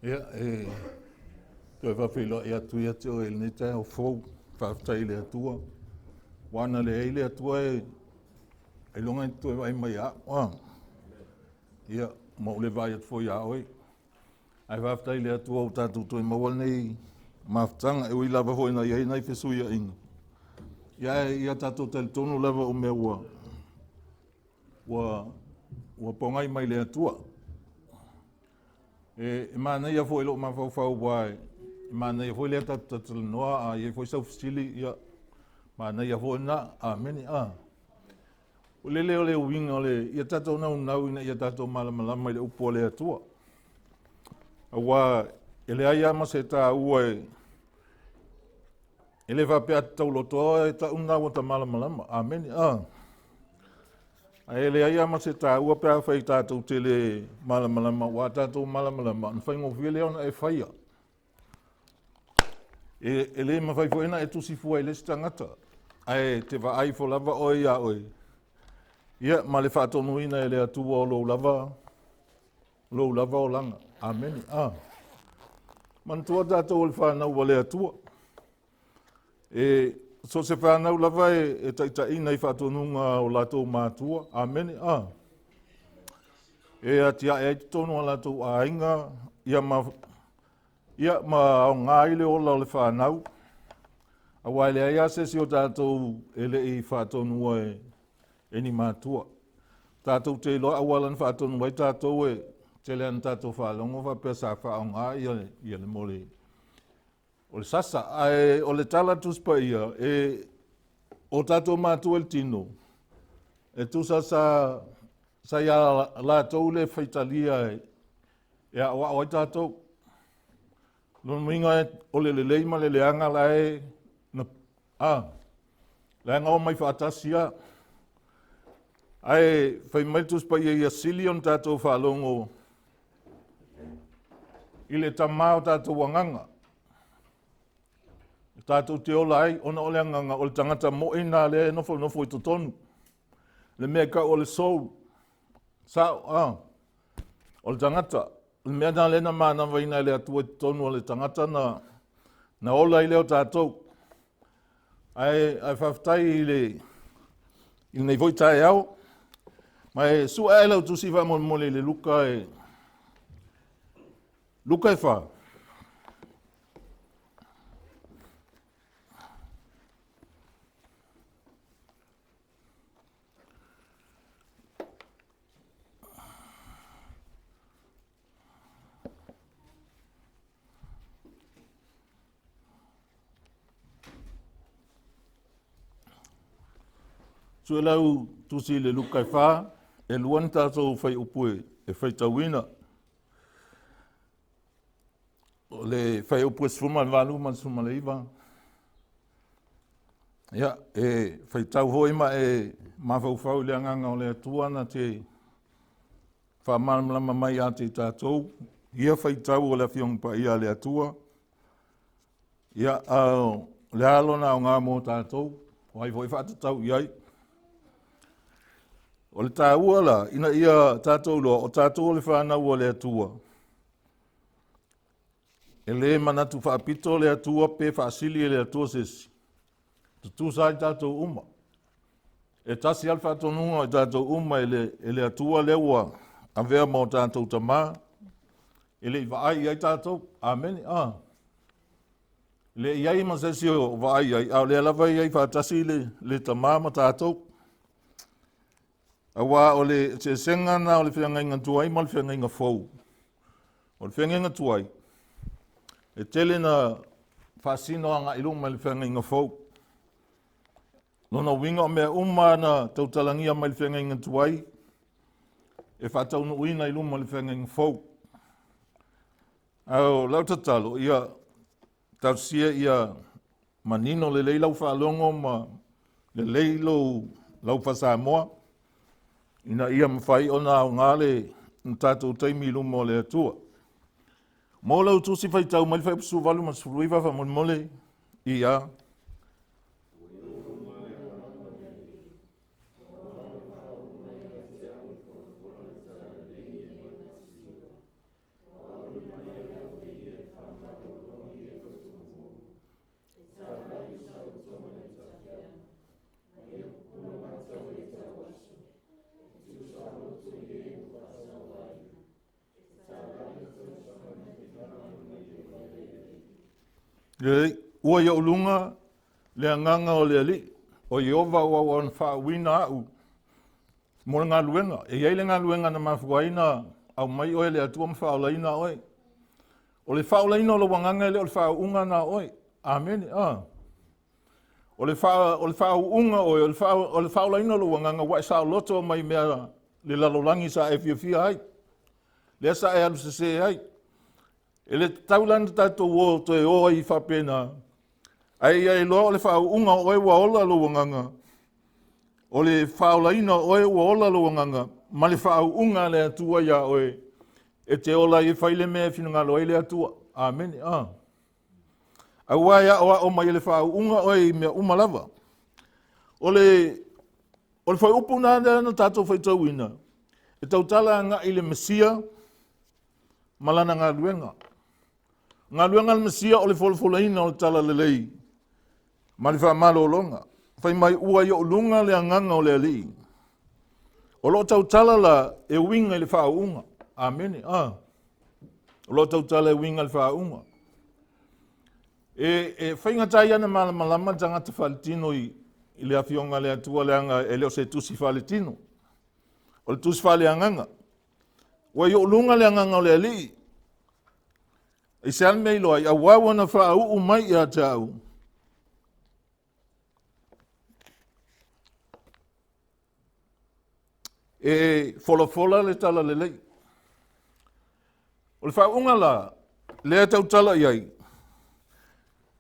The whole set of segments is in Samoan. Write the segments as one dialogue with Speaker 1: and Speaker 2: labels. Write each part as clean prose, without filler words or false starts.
Speaker 1: Ia, e toe faafeiloai atu ia te oe i lenei taeao fou, faafetai i le Atua. Aua ana leai le Atua e ailoga e te toe vaai mai ia au. A? Ia, ma ou le vaai atu foi ia oe. Ae faafetai i le Atua ua tatou toe maua lenei mafutaga, e ui lava foi ina i ai nai fesuiaiga, ia ae ia tatou talitonu lava o mea ua ua ua pogai mai le Atua. E manaia foi i lou mafaufau aua e manaia foi lea tatou te talatalanoa, a i ai foi sau fesili, ia, manaia foi lena. Amene. A. O le lele o le uiga o le ia tatou naunau ina ia tatou malamalama i le upu a le Atua. Aua e leai lava ma se taua e e le faapea a te taulotoa e tau lena ua ta malamalama. Amene. A. Ae leai lava ma se taua pe afai tatou te le malamalama, aua a tatou malamalama ona faigofie lea ona e faia. E le mafai foi ona e tusi fua i le isi tagata, ae te vaai ifo lava oe iā oe, ia ma le faatonuina e le Atua o lou lava olaga. Amene. A. Manatua tatou o le fanau a le Atua. E so o se fanau lava e taitaiina i faatonuga o latou matua. Amene. A. E atiae ai totonu o latou aiga, ia ma ia ma aoga ai le ola o le fanau. Aua e leai lava se isi o tatou e le i faatonua e ni matua. Tatou te iloa auala na faatonu ai tatou e tele lava ina tatou faalogo faapea sa faaaoga ia le mea o le sasa. Ae o le tala a le Tusi Paia, e o tatou matua i le tino, e tusa sa sa ia latou le faitalia e aoao ai tatou. Lona uiga o le lelei ma le leaga la e na a la e na omai faatasi lava. Ae fai mai le Tusi Paia ia sili ona tatou faalogo i le Tama o tatou agaga, e tatou te ola ai, ona o le agaga o le tagata moi lena lea e nofonofo i totonu, le mea e tau o le soul, sao, a, o le tagata, o le mea lena lea na manavaina e le Atua i totonu o le tagata na, na ola ai lea o tatou. Ae, ae faafetai i le i lenei foi taeao. Ma e sue ae lau tusi faamolemole i le Luka e Luka e 4. Sue lau tusi i le Luka e 4, e lua ni tatou fuaiupu e faitauina. O le fuaiupu e 18 ma le 19. Ia, e faitau foi ma e mafaufau i le agaga o le Atua na te faamalamalama mai ia te tatou ia faitau o le Afioga Paia a le Atua. Ia, a o le a lona aoga mo tatou, o ai foi e faatatau i ai. O le taua la, ina ia tatou iloa, o tatou o le fanau a le Atua, e le manatu faapito le Atua pe faasili e le Atua se isi, tutusa ai tatou uma. E tasi lava le faatonuga o i tatou uma e le Atua lea ua avea ma o tatou tama, e le i vaai i ai tatou. Amene. A. E le i i ai ma se isi o vaai i ai, a o lea lava e i ai faatasi le Tama ma tatou. Aua o le eseesega lena o le feagaiga tuai ma le feagaiga fou. O le feagaiga tuai, e tele na faasino agai i luma i le feagaiga fou. Lona uiga o mea uma na tautalagia mai le feagaiga tuai, e faataunuuina i luma o le feagaiga fou. A o lau tatalo, ia talosia ia manino lelei lau faalogo ma lelei lou lau faa-Samoa ina ia mafai ona aoga le tatou taimi i luma o le Atua. Mo lau tusi faitau mai le Fuaiupu 18 ma le 19 faamolemole, ia. Lelei, ua i ou luga le agaga o le Alii, o Ieova ua ona faauuina au mo le galuega. E i ai le galuega na mafua ai ona aumai oe e le Atua ma faaolaina oe. O le faaolaina o lou agaga e le o le faauuga na o oe. Amene. O le faauuga o oe, o le faaolaina o lou agaga ua e saoloto mai mea le lalolagi sa e fiafia ai, lea sa e alu sese ai. E le tatau la ona tatou o toe o ai faapena, ae ia iloa o le faauuga o oe ua ola lou agaga, o le faaolaina o oe ua ola lou agaga, ma le faauuga a le Atua iā oe, e te ola ai e fai le mea e finagalo ai le Atua. Amene. Aua e aoao mai e le faauuga oe i mea uma lava. O le fuaiupu lena na tatou faitauina, e tautala agai i le Mesia ma lana galuega. O galuega a le Mesia o le folafolaina o le talalelei ma le faamalologa. Fai mai ua i ou luga le agaga o le Alii. O lo o tautala la e uiga i le faauuga. Amene. O lo o tautala e uiga i le faauuga. E faigata ia ona malamalama le tagata faaletino i le afioga a le Atua, leaga e le o se tusi faaletino, o le tusi faaleagaga. Ua i ou luga le agaga o le Alii. I se a le mea e iloa ai, aua ua na faauu mai ia te au e folafola le talalelei. O le faauuga la, lea e tautala i ai,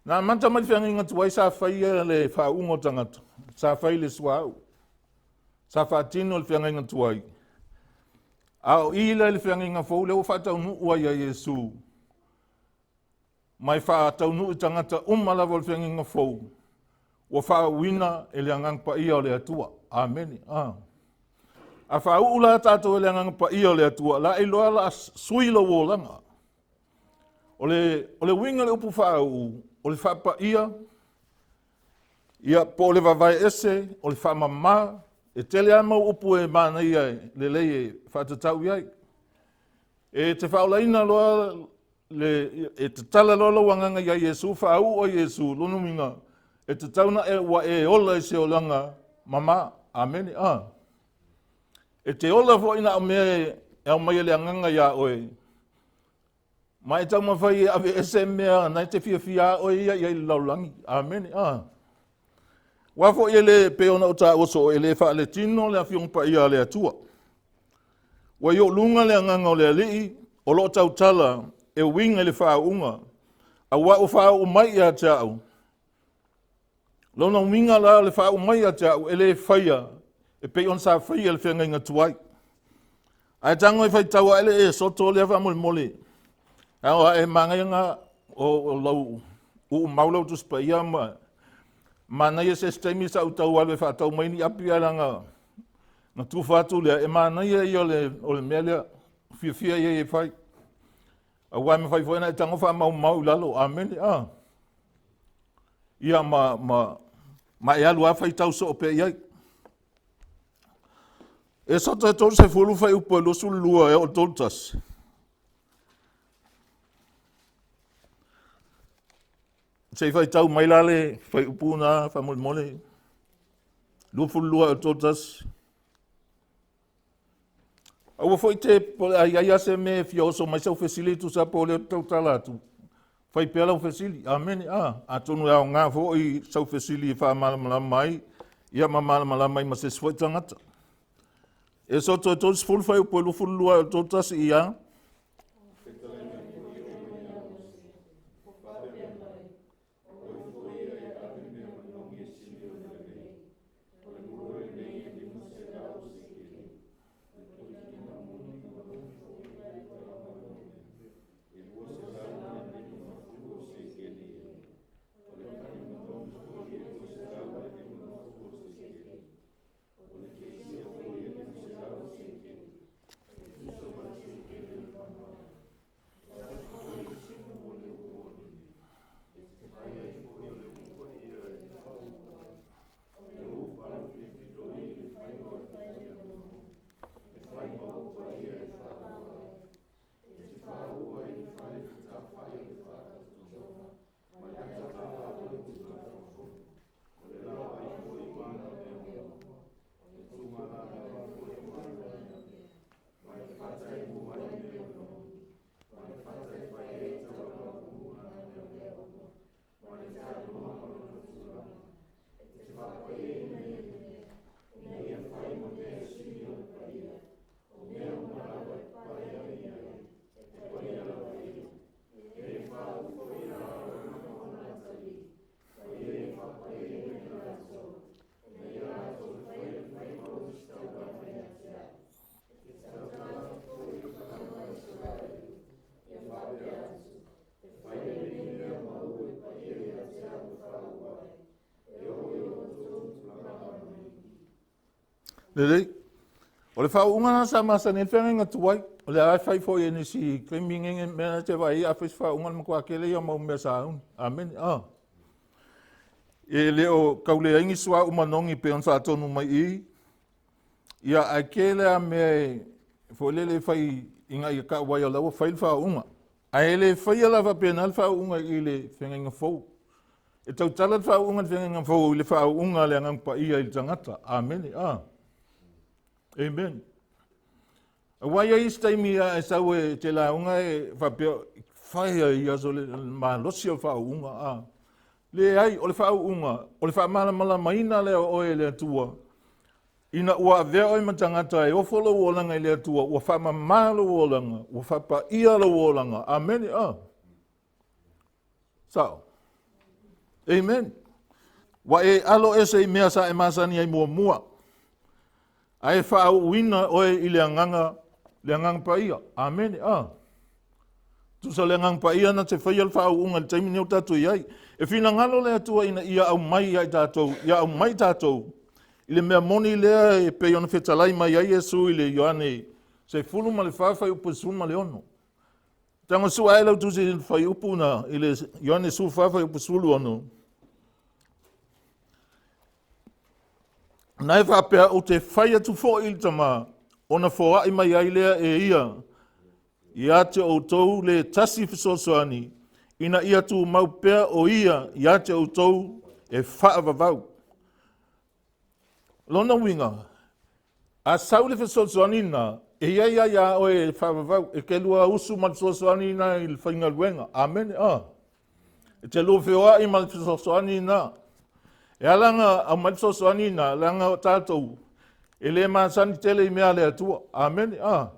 Speaker 1: na amata mai le feagaiga tuai sa faia le faauuga o tagata, sa fai le suauu, sa faatino le feagaiga tuai. A o i la i le feagaiga fou lea ua faataunuu ai ia Iesu, ma e faataunuu i tagata uma lava o le feagaiga fou, ua faauuina e le Agaga Paia o le Atua. Amene. A faauu la tatou e le Agaga Paia o le Atua, la e iloa la sui lou olaga. O le uiga o le upu faauu, o le faapaia, ia, po o le vavae ese, o le faamama, e tele lava mau upu e manaia e lelei e faatatau i ai. E te faaolaina loa e tatala loa lou agaga ia Iesu, faauu o Iesu, lona uiga, e tatau ona ua e ola i se olaga mama. Amene. E te ola foi na o mea e aumai e le agaga iā oe, ma e taumafai e ave ese mea na e te fiafia oe ia i ai i le lalolagi. Amene. Aua foi e le pei ona ou taua soo, e le faaletino le Afioga Paia a le Atua. Ua i ou luga le agaga o le Alii, o lo o tautala e uiga i le faauuga, aua ua faauu mai ia te au. Lona uiga la o le faauu mai ia te au, e le faia e pei ona sa faia le feagaiga tuai. Ae tago e faitau ae le Esoto lea faamolemole. Ao ae manaia na o lau uumau lau Tusi Paia ma manaia se isi taimi sa ou tau alu e faatau mai ni api ae leaga na tufa atu lea, e manaia ia o le mea lea, fiafia ia e fai. Aua e mafai foi ona e tago faamaumau i lalo. Amene. Ia ma e alu lava faitau soo pea i ai. Esoto e 30 fuaiupu e 22 e oo i le 31. Se i faitau mai la le fuaiupu na faamolemole. 22 e 31. Aua foi te a i ai lava se mea e fia oso mai sau fesili tusa po o lea ou te tautala atu, fai pea lau fesili. Amene. Atonu e aoga foi sau fesili e faamalamalama ai, ia ma malamalama ai ma se isi foi tagata. Esoto e 30 fuaiupu e 22 e 31 ia. Lelei. O le faauuga lena sa masani ai le feagaiga tuai. O lea lava e fai foi e nisi i taimi nei mea na e te vaai i ai a fai se faauuga o le matua tele ia o mau mea sauni. Amene. A. E le o tau leai ni suauu manogi e pei ona faatonu mai i i. Ia, ae tele lava mea e foi lele e fai ina ia tau ai o la ua fai le faauuga. Ae le faia la faapena le faauuga i le feagaiga fou. E tautala le faauuga i le feagaiga fou i le faauuga a le Agaga Paia i le tagata. Amene. A. Amen. Aua e i ai isi taimi a e sau e te lauga e faapea, fai ai ia so le malosi o le faauuga. A. Leai, o le faauuga, o le faamalamalamaina lea o oe e le Atua, ina ua avea oe ma tagata e ofo lou olaga i le Atua, ua faamama lou olaga, ua faapaia lou olaga. Amene. A. Sao. Amen. Ua e alo ese i mea sa e masani ai muamua, ae faauuina oe i le agaga, le agaga paia. Amene. A. Tusa le agaga paia na te faia le faauuga i le taimi nei o tatou i ai. E finagalo le Atua ina ia aumai ia i tatou, ia aumai tatou i le mea moni lea e pei ona fetalai mai ai Iesu i le Ioane 14 fuaiupu 16. Tago sua ae lau tusi i le fuaiupu na i le Ioane 14 fuaiupu 16. Na e faapea ou te fai atu foi i le Tama, ona foai mai ai lea e ia ia te outou le tasi fesoasoani, ina ia tumau pea o ia ia te outou e faavavau. Lona uiga, a sau le fesoasoani lena, e i ai lava ia oe e faavavau, e te lua usu ma le fesoasoani lena i le faigaluega. Amene. A. E te lua feoai ma le fesoasoani lena. E ala ona aumai le fesoasoani lena, leaga o tatou e le masani tele i mea a le Atua. Amene. A.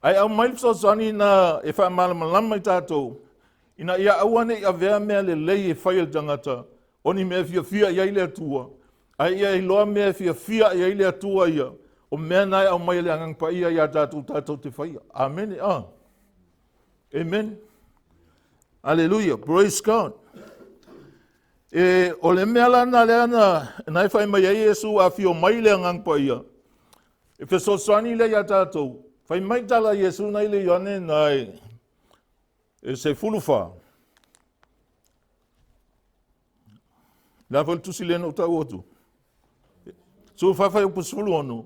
Speaker 1: Ae aumai le fesoasoani lena e faamalamalama i tatou, ina ia aua ne i avea mea lelei e fai e le tagata, o ni mea e fiafia i ai le Atua, ae ia iloa mea e fiafia i ai le Atua ia, o mea na e aumai e le Agaga Paia ia tatou tatou te faia. Amene. A. Amen. Aleluia. Praise God. E, o le mea la na lea na, na e fai mai ai Iesu a fio mai le Agaga Paia, E fesoasoani lea iā tatou. Fai mai tala a Iesu na i le Ioane na e, e 14. Le a foi le tusi lea na ou tau atu. 14 fuaiupu 16.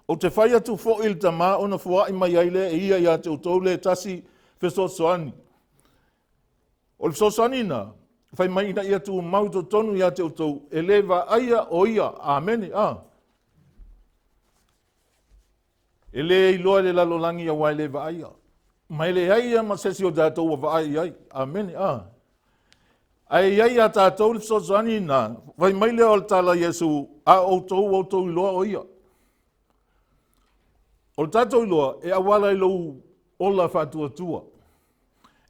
Speaker 1: Ou te fai atu foi i le Tama ona foai mai ai lea e ia ia te outou le tasi fesoasoani. O le fesoasoani na, fai mai ina ia tumau i totonu ia te outou, e le vaaia o ia. Amene. A. E le iloa i le lalolagi aua e le vaaia. Ma e leai ia ma se isi o tatou ua vaai i ai. Amene. A. Ae i ai ia tatou le fesoasoani na, fai mai lea o le tala Iesu, a outou ua outou iloa o ia. O le tatou iloa, e auala i lou ola faatuatua.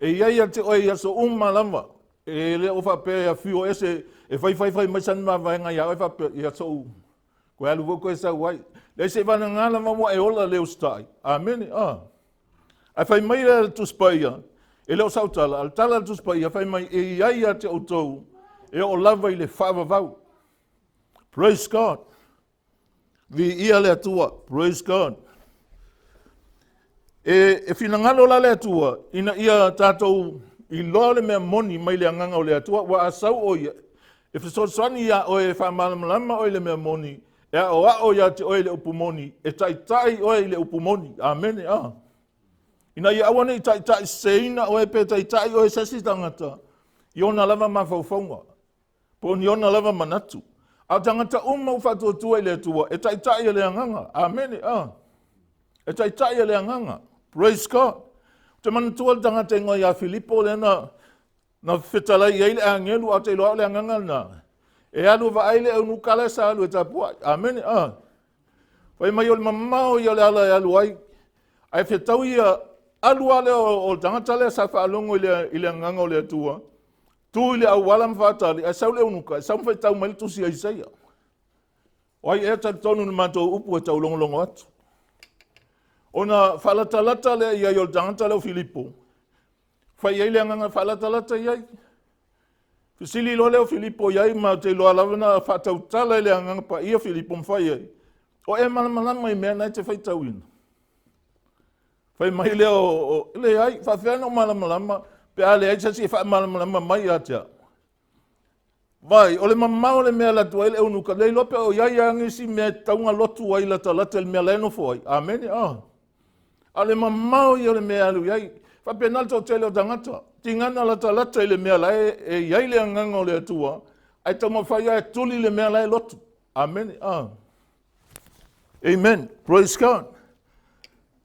Speaker 1: E i ai ia te oe i aso uma lava, e le o faapea e afio ese, e fai fai fai mai sana mavaega ia oe faapea, ia sou, koe alu foi koe sau ai. Leai seiavagana lava ua e ola le usitai. Amene. A. Ae fai mai le Tusi Paia, e le o sau tala, a le tala a le Tusi Paia, fai mai, e i ai ia te outou, e oo lava i le faavavau. Praise God. Viia le Atua. Praise God. E, e finagalo la le Atua ina ia tatou iloa le mea moni mai le agaga o le Atua, ua a sau o ia, e fesoasoani iā oe e faamalamalama oe i le mea moni, e aoao ia te oe i le upu moni, e taitai oe i le upu moni. Amene. A. Ina ia aua ne i taitai seseina oe pe taitai oe se isi tagata i ona lava mafaufauga. po o ni ona lava manatu. A o tagata uma ua faatuatua i le Atua, e taitai e le Agaga. Amene. A. E taitai e le Agaga. Praise God. Ou te manatua le tagata igoa ia Filipo lea na, na fetalai i ai le agelu, a o te iloa o le agaga lena. E alu e vaai le eunuka la e sa alu e tapuai. Amene. A. Fai mai o le mamao ia o le ala e alu ai. Ae fetau ia alu lava lea o le tagata lea sa faalogo i le, i le agaga o le Atua, Tu i le auala ma faatali, ae sau le eunuka, e sau ma faitau mai le tusi a Isaia. O ai ea talitonu i le matou upu e taulogologo atu? Ona faalatalata lea i ai o le tagata lea o Filipo, fai i ai le agaga faalatalata i ai. Fesili loa lea o Filipo i ai, ma te iloa lava na faatautala i le agaga paia Filipo ma fai ai. O e malamalama i mea na e te faitauina. Fai mai lea o, leai, faafefea ona ou malamalama pe a leai se isi e faamalamalama mai ia te au. Vai, o le mamao o le mea e alu atu ai le eunuka, le iloa pe o i ai lava nisi mea e tatau ona lotu ai latalata i le mea la e nofo ai. Amene, ah. A o le mamao ia o le mea e alu i ai. Faapena le toatele o tagata, tigana latalata i le mea la e, e i ai le agaga o le Atua, ae taumafai lava e tuli le mea la e lotu. Amene, ah. Amen. Praise God.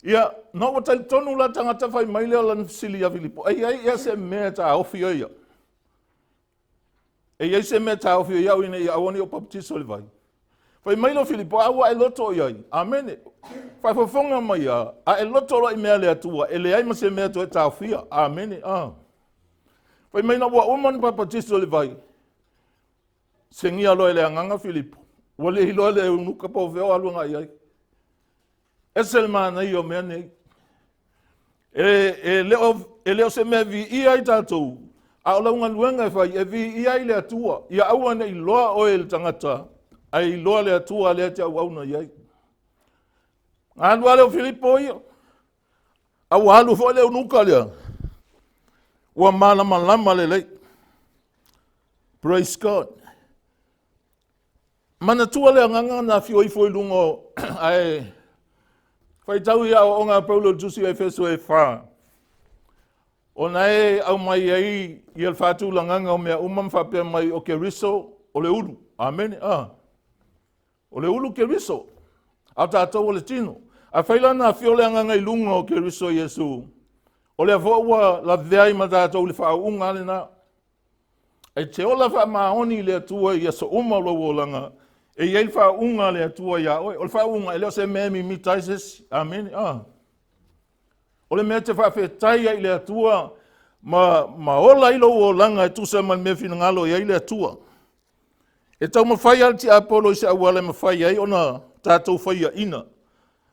Speaker 1: Ia, na ua talitonu la tagata fai mai lea o lana fesili ia Filipo, e i ai ea se mea e taofi ai au? E i ai se mea e taofi ai au ina ia aua ne i ou papatiso i le vai? Fai mai lea o Filipo, a ua e loto i ai. Amene. Faafofoga mai a, a e loto loa i mea a le Atua, e leai ma se mea toe taofia. Amene. Ah. Fai mai na ua uma ona papatiso i le vai. Segia loa e le agaga Filipo. Ua le iloa le eunuka po o fea o alu agai i ai. Ese le manaia o mea nei. E, e, le o, e le o se mea viia ai tatou, a o lau galuega e fai, e viia ai le Atua. Ia aua ne i iloa oe e le tagata, ae iloa le Atua lea e te auauna i ai. Alu lava lea o Filipo ia, a ua alu foi le eunuka lea, ua malamalama lelei. Praise God. Manatua le agaga na afio ifo i luga o ae faitau i aoaoga a Paulo i le tusi o Efeso e fa. Ona e aumai ai ia le faatulagaga o mea uma ma faapea mai o Keriso o le ulu. Amene. Ah. O le ulu Keriso. A o tatou o le tino. Afai la na afio le agaga i luga o Keriso Iesu, o lea foi ua lavea ai ma tatou i le faauuga lena. E te ola faamaoni i le Atua i aso uma o lou olaga, e i ai le faauuga a le Atua iā oe. O le faauuga, e le o se mea e mimita ai se isi. Amene. Ah. O le mea e te faafetai ai i le Atua ma, ma ola ai lou olaga e tusa ma le mea finagalo i ai le Atua. E taumafai lava le tiapolo i se auala e mafai ai ona tatou faiaina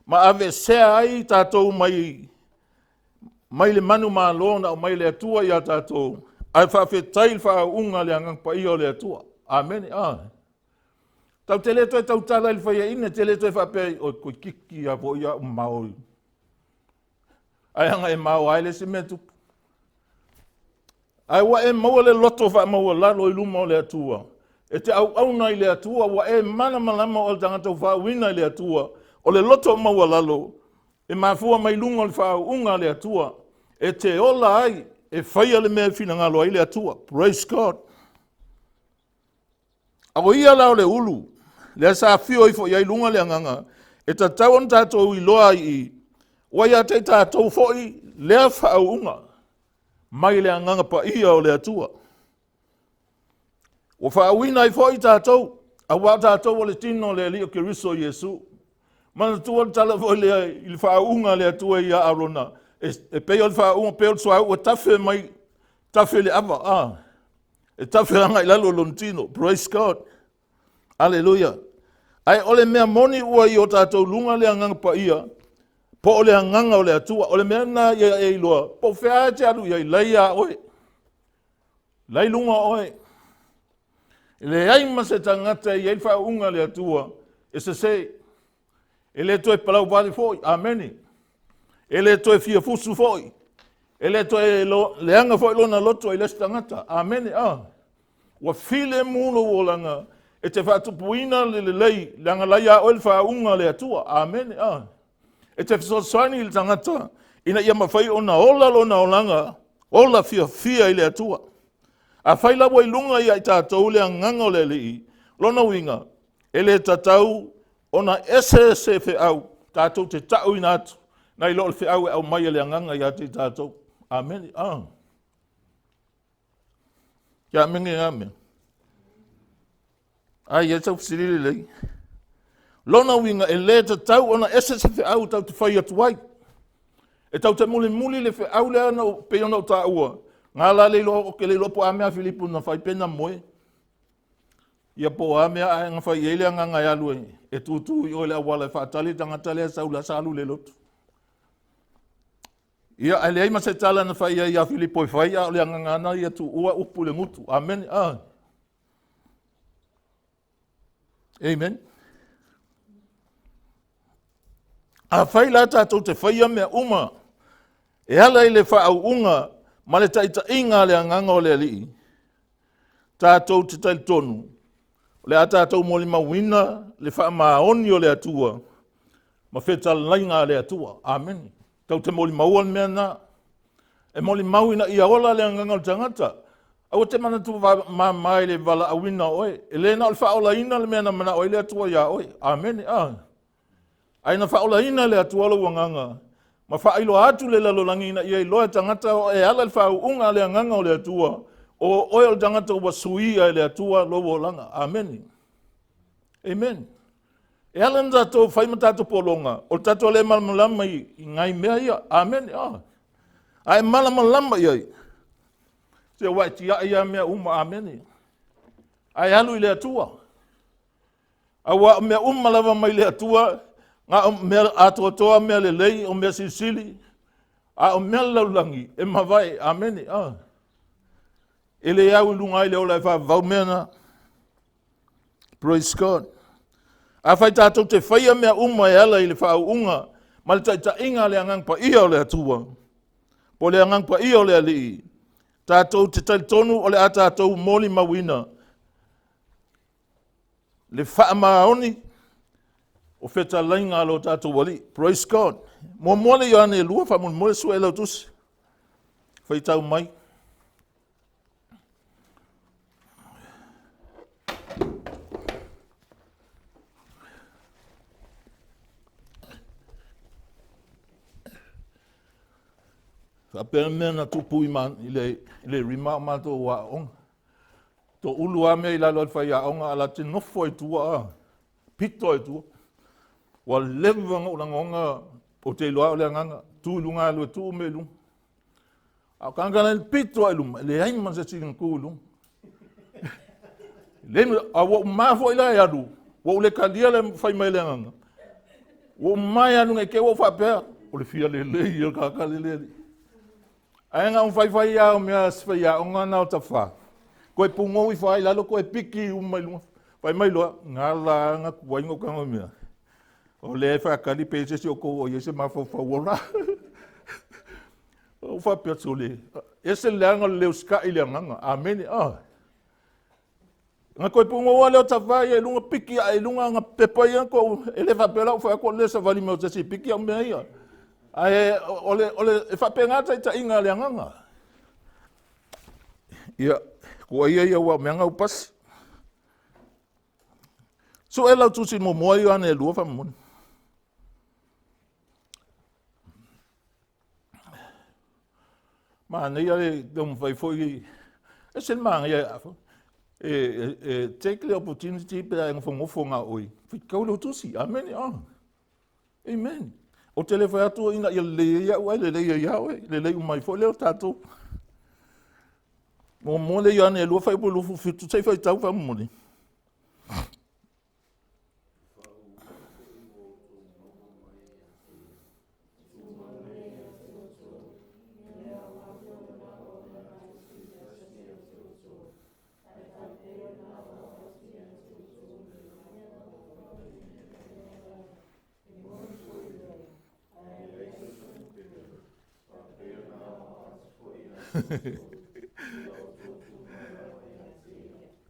Speaker 1: ma aveesea ai tatou mai mai le manumalo na aumai le Atua iā tatou, ae faafetai i le faauuga a le Agaga Paia o le Atua. Amene. Ah. Tau te le toe tautala i le faiaina, te le toe faapea, oi toeitiiti lava foi au mao. Ae aga e mao ai le isi mea tupu. Ae ua e maua le loto faamaualalo i luma o le Atua. E te auauna i le Atua, ua e malamalama o le tagata ua faauuina i le Atua. O le loto maualalo e mafua mai luga o le faauuga a le Atua, e te ola ai, e faia le mea e finagalo ai le Atua. Praise God. A o ia la o le ulu, lea sa afio ifo i ai luga le agaga, e tatau ona tatou iloa ai i, ua ia te i tatou foi lea faauuga mai le agaga paia o le Atua. Ua faauuina ai foi tatou, aua o tatou o le tino o le Alii o Keriso Iesu. Manatua le tala foi lea i le faauuga a le Atua ia Arona, e, e pei o le faauuga, pei o le suauu e tafe mai, tafe i le ava, ah, e tafe agai i lalo o lona tino. Praise God. Aleluia. Ae o le mea moni ua i o tatou luga le agaga paia, po o le agaga o le Atua. O le mea lena ia e iloa, po o fea e te alu i ai, lai ia oe. Lai luga oe. E leai ma se tagata e i ai le faauuga a le Atua e sese. E le toe palauvale foi. Amene. E le toe fiafusu foi. E le toe leaga foi lona loto i le isi tagata. Amene. Ah. Ua filemu lou olaga e te faatupuina le lelei, leaga la ia oe le faauuga a le Atua. Amene. Ah. E te fesoasoani i le tagata ina ia mafai ona ola lona olaga, ola fiafia i le Atua. Afai la ua i luga ia i tatou le agaga o le Alii, lona uiga, e le tatau ona ese se feau tatou te ta'uina atu nai lo o le feau e aumai e le agaga ia te i tatou. Amene. Ah. Kia amene ngā mea. Ai, e tau fesili lelei. Lona uiga, e le tatau ona ese se feau tau te fai atu ai. E tau te mulimuli le feau lea na pei ona ou taua. Ngā la le iloa, o ke le iloa po a mea Filipo na fai pe na moe. Ia po o a mea ae na fai i ai le agaga e alu e, e tūtū i o i le auala e faatali le tagata lea sau la sa alu i le lotu. Ia, ae leai ma se tala na fai ai ia Filipo e fai, a o le agaga ana ia tuua upu i le gutu. Amene. Ah. Amen. Afai la tatou te faia mea uma e ala i le faauuga ma le taitaiga a le Agaga o le Alii, tatou te talitonu o le a tatou molimauina le faamaoni o le Atua ma fetalaiga a le Atua. Amene. Tatou te molimaua le mea lena. E molimau ina ia ola le agaga o le tagata. Aua te manatu mama i le valaauina o oe. E le na o le faaolaina le mea na manao ai le Atua iā oe. Amene. A. Ae na faaolaina e le Atua lou agaga ma faailoa atu le lalolagi ina ia iloa e tagata o e ala i le faauuga a le agaga o le Atua, o oe o le tagata ua suia e le Atua lou olaga. Amene. Amen. E ala ona tatou fai ma tatou pologa, o le tatou le malamalama i nai mea ia. Amene. Oh. A e malamalama i ai, se ua e tiai ia mea uma. Amene. Ae alu i le Atua. Aua o mea uma lava mai le Atua, na o mea atoatoa, mea lelei, o mea silisili, a o mea le lalolagi, e mavae. Amene. Ah. E le au i luga ai le ola e faavavau mea na. Praise God. Afai tatou te faia mea uma e ala i le faauuga ma le taitaiga a le Agaga Paia o le Atua, po o le Agaga Paia o le Alii, tatou te talitonu o le a tatou molimauina le faamaoni o fetalaiga a lo tatou Alii. Praise God. Muamua le Ioane 2 faamolemole sue lau tusi. Faitau mai. Faapea mea na tupu i, ma, i, le, i le rima o matou aoga. Toulu lava mea i lalo o le faiaoga a la te nofo ai tua a pito ai tua. Ua leva ona ou lagona ou te iloa o le agaga tu i luga alu e tuu mea i luga. A o tagata la e pito ai i luma, e leai ma se isi na tu i luga. Leai ma, a ua ou ma foi la e alu, ua ou le talia le fai mai le agaga. Ua ou ma e alu nei te ua ou faapea, o le fia lelei ia le tagata lele alii. Ae na ona faifai lava o mea si faiaoga na o Tafā, toe pugou ifo lava i lalo toe piki uma i luga. Fai mai loa, gala lava na tuai ona ou tago i mea. O lea e faatali pe i ai se isi o outou o i ai se mafaufau ola. Ou faapea, sole, ese le leaga o le le usitai i le agaga. Amene. Ah. Na toe pugou lava lea o Tafā ia i luga, piki ae i luga ana pepa ia, tou, e le faapea la ou fai atu o le savali mai o se isi e piki au mea ia. Ae o le, o le, e faapena taitaiga a le agaga. Ia, tuaia ia ua o mea na pasi. Sue lau tusi muamua Ioane e 2 faamolemole. Manaia le taumafai foi, ese le manaia e, e, e take the opportunity pe a e nofonofo na oe, faitau lou tusi. Amene. Oh. Amen. Ou te le fai atu ina ia lelei ai au, ai lelei ai ia oe, lelei uma ai foi lea o tatou. Muamua le Ioane e 2 fuaiupu 27, se i faitau faamolemole.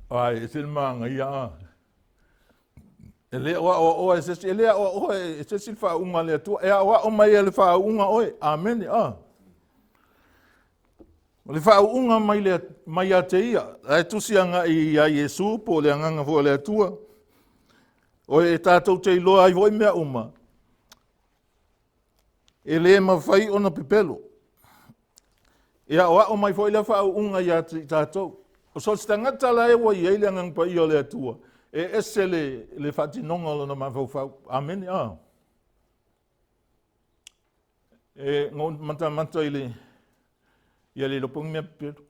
Speaker 1: Ai, e se le manaia a. E le o aoaoa e se isi, e le aoaoa e se isi le faauuga a le Atua. E aoao mai e le faauuga oe. Amene. A. O le faauuga mai, le, mai ia te ia, la e tusi agai ia Iesu po o le agaga foi o le Atua. O e tatou te iloa ai foi mea uma, e le mafai ona pepelo. E aoao mai foi lea faauuga ia te i tatou. O so o se tagata la e ua i ai le agaga paia o le Atua, e ese le, le faatinoga o lona mafaufau. Amene. Ah. E na ou matamata i le, ia le iloa po o ni mea pepelo.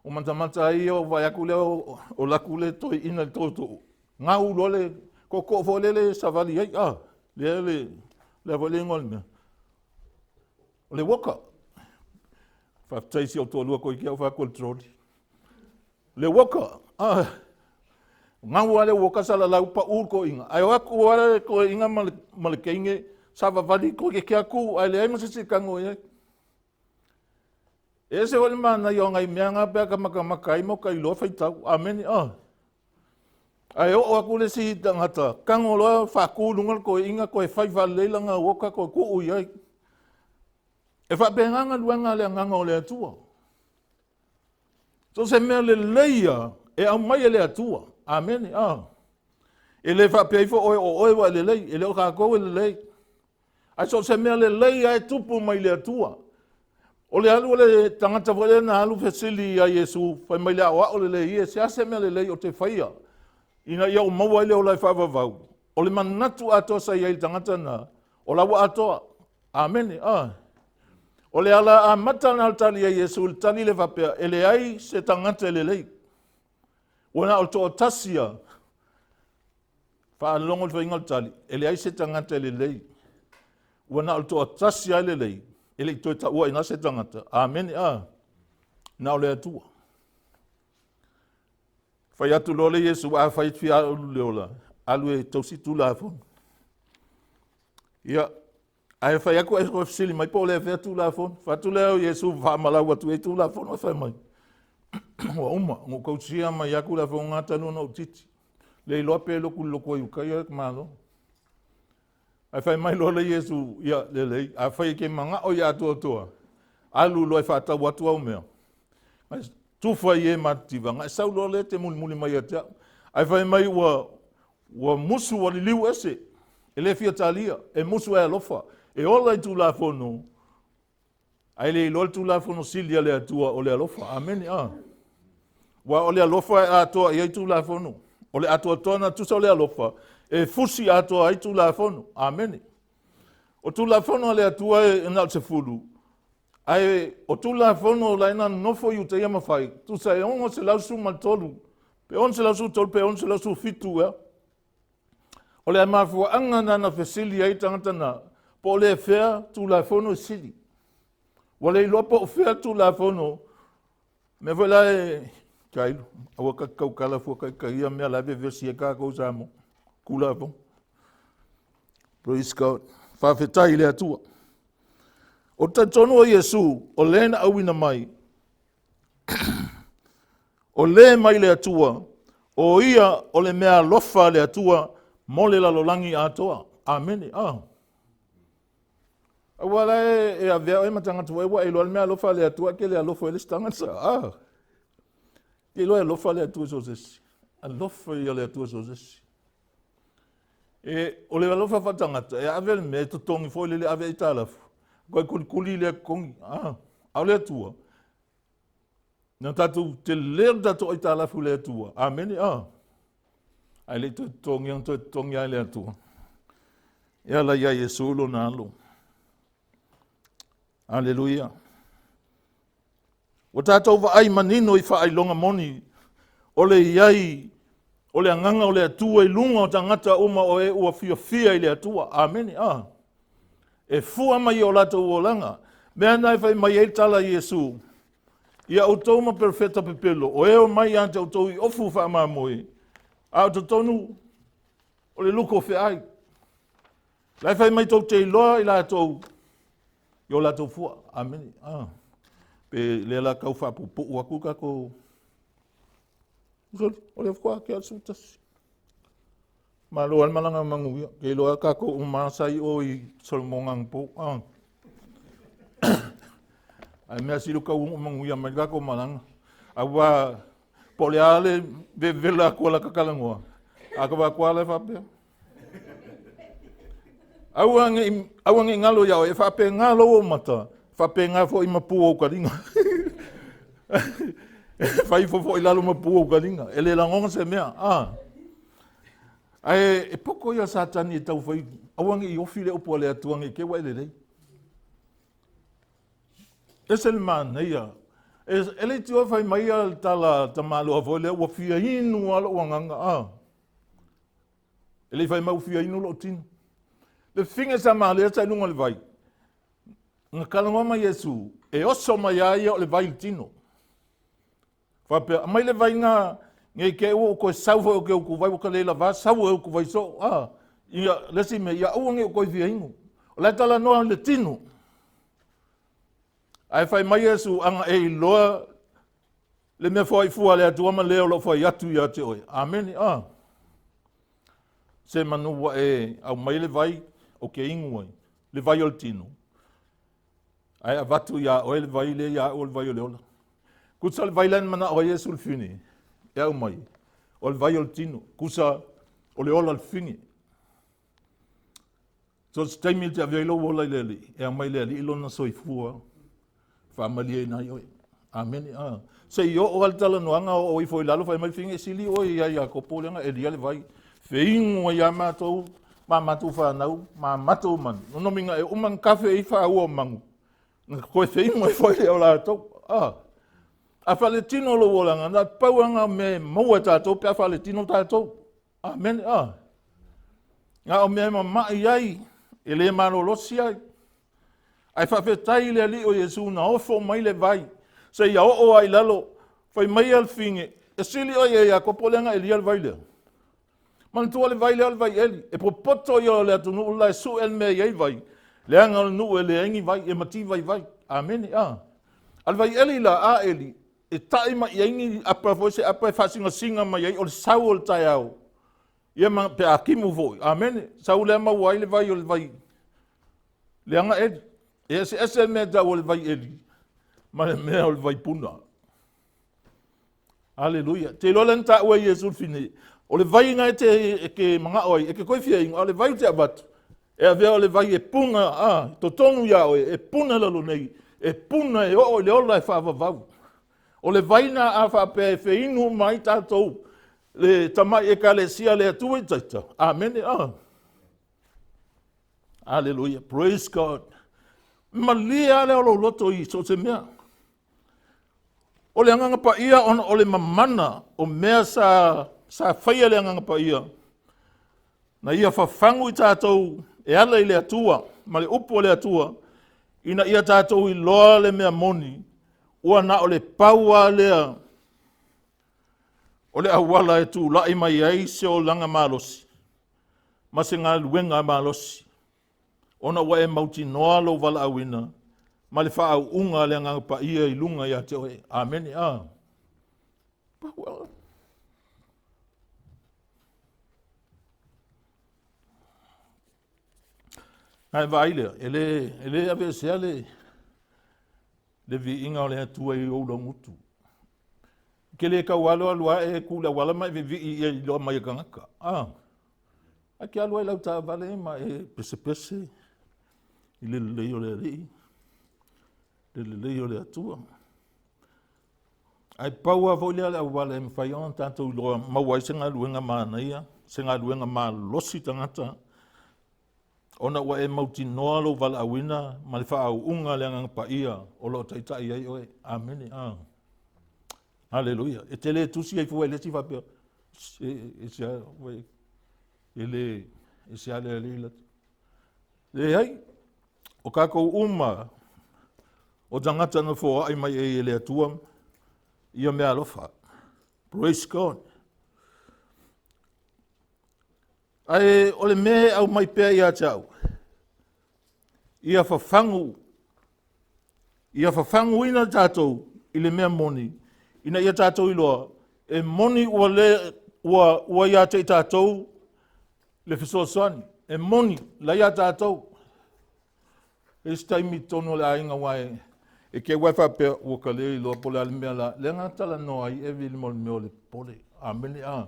Speaker 1: O matamata ai ia, o vaai atu lea o laku le toeaina i le tootoo, gau loa le tootoo foi lele e savali ai, a, lea le, lea foi le igoa o le mea. O le walker. Faafetai si ou toalua toeitiiti au fai atu o le trolley. Le walker, ah, gau lava le walker salalau pau le toeaina. Ae o atu lava le toeaina ma le, ma le teine, Savavali koe ke aku ae leai ma se isi e tago i ai. E ese foi le manaia o nai mea na pe a ka matamata ai ma ka iloa faitau. Amene. Ah. Ae oo atu le isi tagata, tago loa faatu i luga le toeaina toe fai faalelei lana uota toe tuu i ai. E faapena galuega a le Agaga o le Atua. So o se mea lelei lava e aumai e le Atua. Amene. Ah. E le faapea ifo oe o oe ua e lelei, e le o tatou e lelei. Ae so o se mea lelei lava e tupu mai le Atua. O le alu o le tagata foi lea na alu fesili ia Iesu, fai mai le aoao lelei e, se a se mea lelei ou te faia ina ia ou maua ai le ola e faavavau. O le manatu atoa sa i ai i le tagata lena, o la ua atoa. Amene. Ah. O le ala amata na tali ai Iesu, le tali le faapea, e leai se tagata e lelei. Ua na o le toatasi lava. Faalogo le faiga o le tali, e leai se tagata e lelei. Ua na o le toatasi lava e lelei, e le i toe taua i ina se tagata. Amene. A. Na o le Atua. Fai atu loa le Iesu, afai e te fia alu le ola, alu e tausi Tulafono. Ia, Ae fai atu e fesili mai po o le fea Tulafono. Fai atu lea o Iesu faamalau atu ai Tulafono, ae fai mai, ua uma, na ou tausia mai lava Tulafono na talu ona ou itiiti. Le iloa pe lotu i le lotu a Iutaia le Malo. Ae fai mai loa le Iesu, ia lelei, afai e te manao ia atoatoa, alu loa e faatau atu au mea. Ae tufa i e matitiva, na e sau loa lea e te mulimuli mai ia te au. Ae fai mai ua Ua musu ua liliu ese, e le fia talia, e musu e alofa, e ola i Tulafono, ae le iloa le Tulafono sili a le Atua o le alofa. Amene. A. Aua o le alofa e atoa i ai Tulafono. O le atoatoa na tusa o le alofa, e fusi atoa ai Tulafono. Amene. O Tulafono a le Atua e na o le 10, ae o Tulafono la e na nonofo Iutaia ma fai, tusa e 613, pe 613 pe 617 ea. O le mafuaaga na na fesili ai tagata na, po o le fea Tulafono e sili. Ua le iloa po o fea Tulafono. Mea foi la e tailu, aua ka tautala fua kai ia mea la e vevesi ai kākou Samoa. Tulafono. Praise God. Faafetai i le Atua. O te talitonu o Iesu, o le na auina mai, o le mai le Atua, o ia o le mea alofa a le Atua mo le lalolagi atoa. Amene. Ah. Aua la e avea oe ma tagata foi ua e iloa le mea alofa a le Atua, e te le alofa i le isi tagata. Ah. Te iloa e alofa le Atua i so o se isi. Alofa ia le Atua i so o se isi. E, o le alofa faatagata, e ave le mea e totogi foi lele ave aitalafu. Koe kulikuli lea totogi. Ah. A o le Atua, na tatou tele le tatou aitalafu i le Atua. Amene. Ah. Ae le i toe totogi, ona toe totogi lava e le Atua. E ala iā Iesu lona alo. Aleluia. Ua tatou vaai manino i faailoga moni o le i ai o le agaga o le Atua i luga o tagata uma o e ua fiafia i le Atua. Amene. Ah. E fua mai i o latou olaga. Mea na e fai mai ai le tala i Iesu, ia outou ma perofeta pepelo, o e omai ia te outou i ofu faamamoe, a o totonu o le luko feai. La e fai mai tou te iloa i latou i o latou fua. Amene. Ah. Pe lea la tau faapuupuu atu tatou. O le faatoa ake le 11. Malo lava le malaga manuia. Ke iloa tatou uma sa i o i Solomona anapo. Ah. Ae mea sili o tau manuia mai le tatou malaga. Aua po o le a le vevela atu a lata talanoa, a ka vatua la e faapea. Aua ne i, aua ne i galo iā oe, e faapena lou ou mata, faapena foi ma pu o ou taliga. E fai ifo foi i lalo ma pu o ou taliga. E le lagona se mea. Ah. Ae e poko ia Satani e tau fai, aua ne i ofi le upu a le Atua ne i te ua e lelei. Ese le manaia. E le itioa fai mai ia le tala tamaloa foi lea, ua fia inu lava lou agaga. Ah. E le i fai mai ua fia inu lou tino. Le fine sa malea sa i luga o le vai. Na talanoa mai Iesu, e oso mai a ia o le vai i le tino. Faapea, aumai le vai na, nei te i ua ou toe sau foi ou te utuvai, ua ta le lavā, sau e utuvai soo. Ah, ia, le isi mea, ia aua ne i ou toe fia inu. O la e talanoa i le tino. Ae fai mai Iesu, ana e iloa le mea foai fua a le Atua ma le o loo fai atu ia te oe. Amene. Ah. Se manu ua e aumai le vai o ke inu ai, le vai o le tino. Ae avatu iā oe le vai lea ia au o le vai o le ola. Kusa le vai lea na manao ai Iesu le fine e aumai, o le vai o le tino. Kusa o le ola le fine. So se taimi e te ave ai lou ola i le Alii, e aumai le Alii lona soifua faamalieina ai oe. Amene. Ah. Se i oo lava le talanoaga oo ifo i lalo fai mai fine sili oe ia Iakopo leaga Elia le vai. Feinu ai ia matou ma matou fanau ma matou manu. Nonomiga e uma na kafe i faaua o manu. Na koe feinu ai foi lea o latou. Ah. A faaletino lou olaga, na pau lava na mea e maua e tatou pe a faaletino tatou. Amene. Ah. Na o mea e mamai ai, e le malolosi ai. Ae faafetai i le Alii o Iesu na ofo mai le vai, seia oo lava i lalo, fai mai le fine, e sili oe ia Iakopo leaga Elia le vai lea. Manatua le vai lea o le vai eli, e popoto ia o le atunuu la e sue le mea e i ai vai, leaga o le nuu e leai ni vai, e mativa i vai. Amene. A. A le vai eli la, a eli, e ta'i mai i ai ni apa foi se apa e faasingasina mai ai o le sau o le taeao. Ia ma pe a timu foi. Amene. Sau lea maua ai le vai o le vai leaga eli. E eseese le mea e tau o le vai eli ma le mea o le vai puna. Aleluia. Te iloa lea na taua e Iesu le fine. O le vai na e te, e ke manao ai, e ke koe fia inu, a o le vai o te avatu, e avea o le vai e puna, a, totonu iā oe, e puna lalo nei, e puna e oo i le ola e faavavau. O le vai na a faapea e feinu uma ai tatou le tamai ekalesia a le Atua i taita. Amene. A. Aleluia. Praise God. Malie lava lea o lou loto i so o se mea. O le Agaga Paia ona o le mamana o mea sa, sa faia le Agaga Paia, na ia fafagu i tatou e ala i le Atua ma le upu a le Atua, ina ia tatou iloa le mea moni, ua na o le pau lava lea o le auala e tulai mai ai se olaga malosi ma se galuega malosi, ona ua e mautinoa lou valaauina ma le faauuga a le Agaga Paia i luga ia te oe. Amene. A. Na e vaai lea, e le, e le aveesea le, le viiga o le Atua i ou laugutu. Ke le tau alu alu ae e tu i le auala ma e vivii ia iloa mai e tagata. Ah. Ae ke alu ai lau taavale ma e pesepese i le lelei o le Alii, le lelei o le Atua. Ae pau lava foi lea le auala e mafai ona tatou iloa maua ai se galuega manaia, se galuega malosi tagata, ona ua e mautinoa lou valaauina ma le faauuga a le Agaga Paia o lo o taitai ai oe. Amene. Ah. Aleluia. E te le tusi ai fua i le isi faapea, e, e, se, e le, e se ale alii la. Leai, o tatou uma, o tagata na foai mai ei e le Atua, ia mea alofa. Praise God. Ae o le mea e aumai pea ia te au, ia fafagu, ia fafaguina tatou i le mea moni, ina ia tatou iloa, e moni ua, le, ua, ua ia te i tatou le fesoasoani. E moni, la ia tatou. E isi taimi i totonu o le aiga aua e, e keu ai faapea ua ka le iloa po o le a le mea la. Lea na talanoa ai Evi i le mea o le popole. Amene a.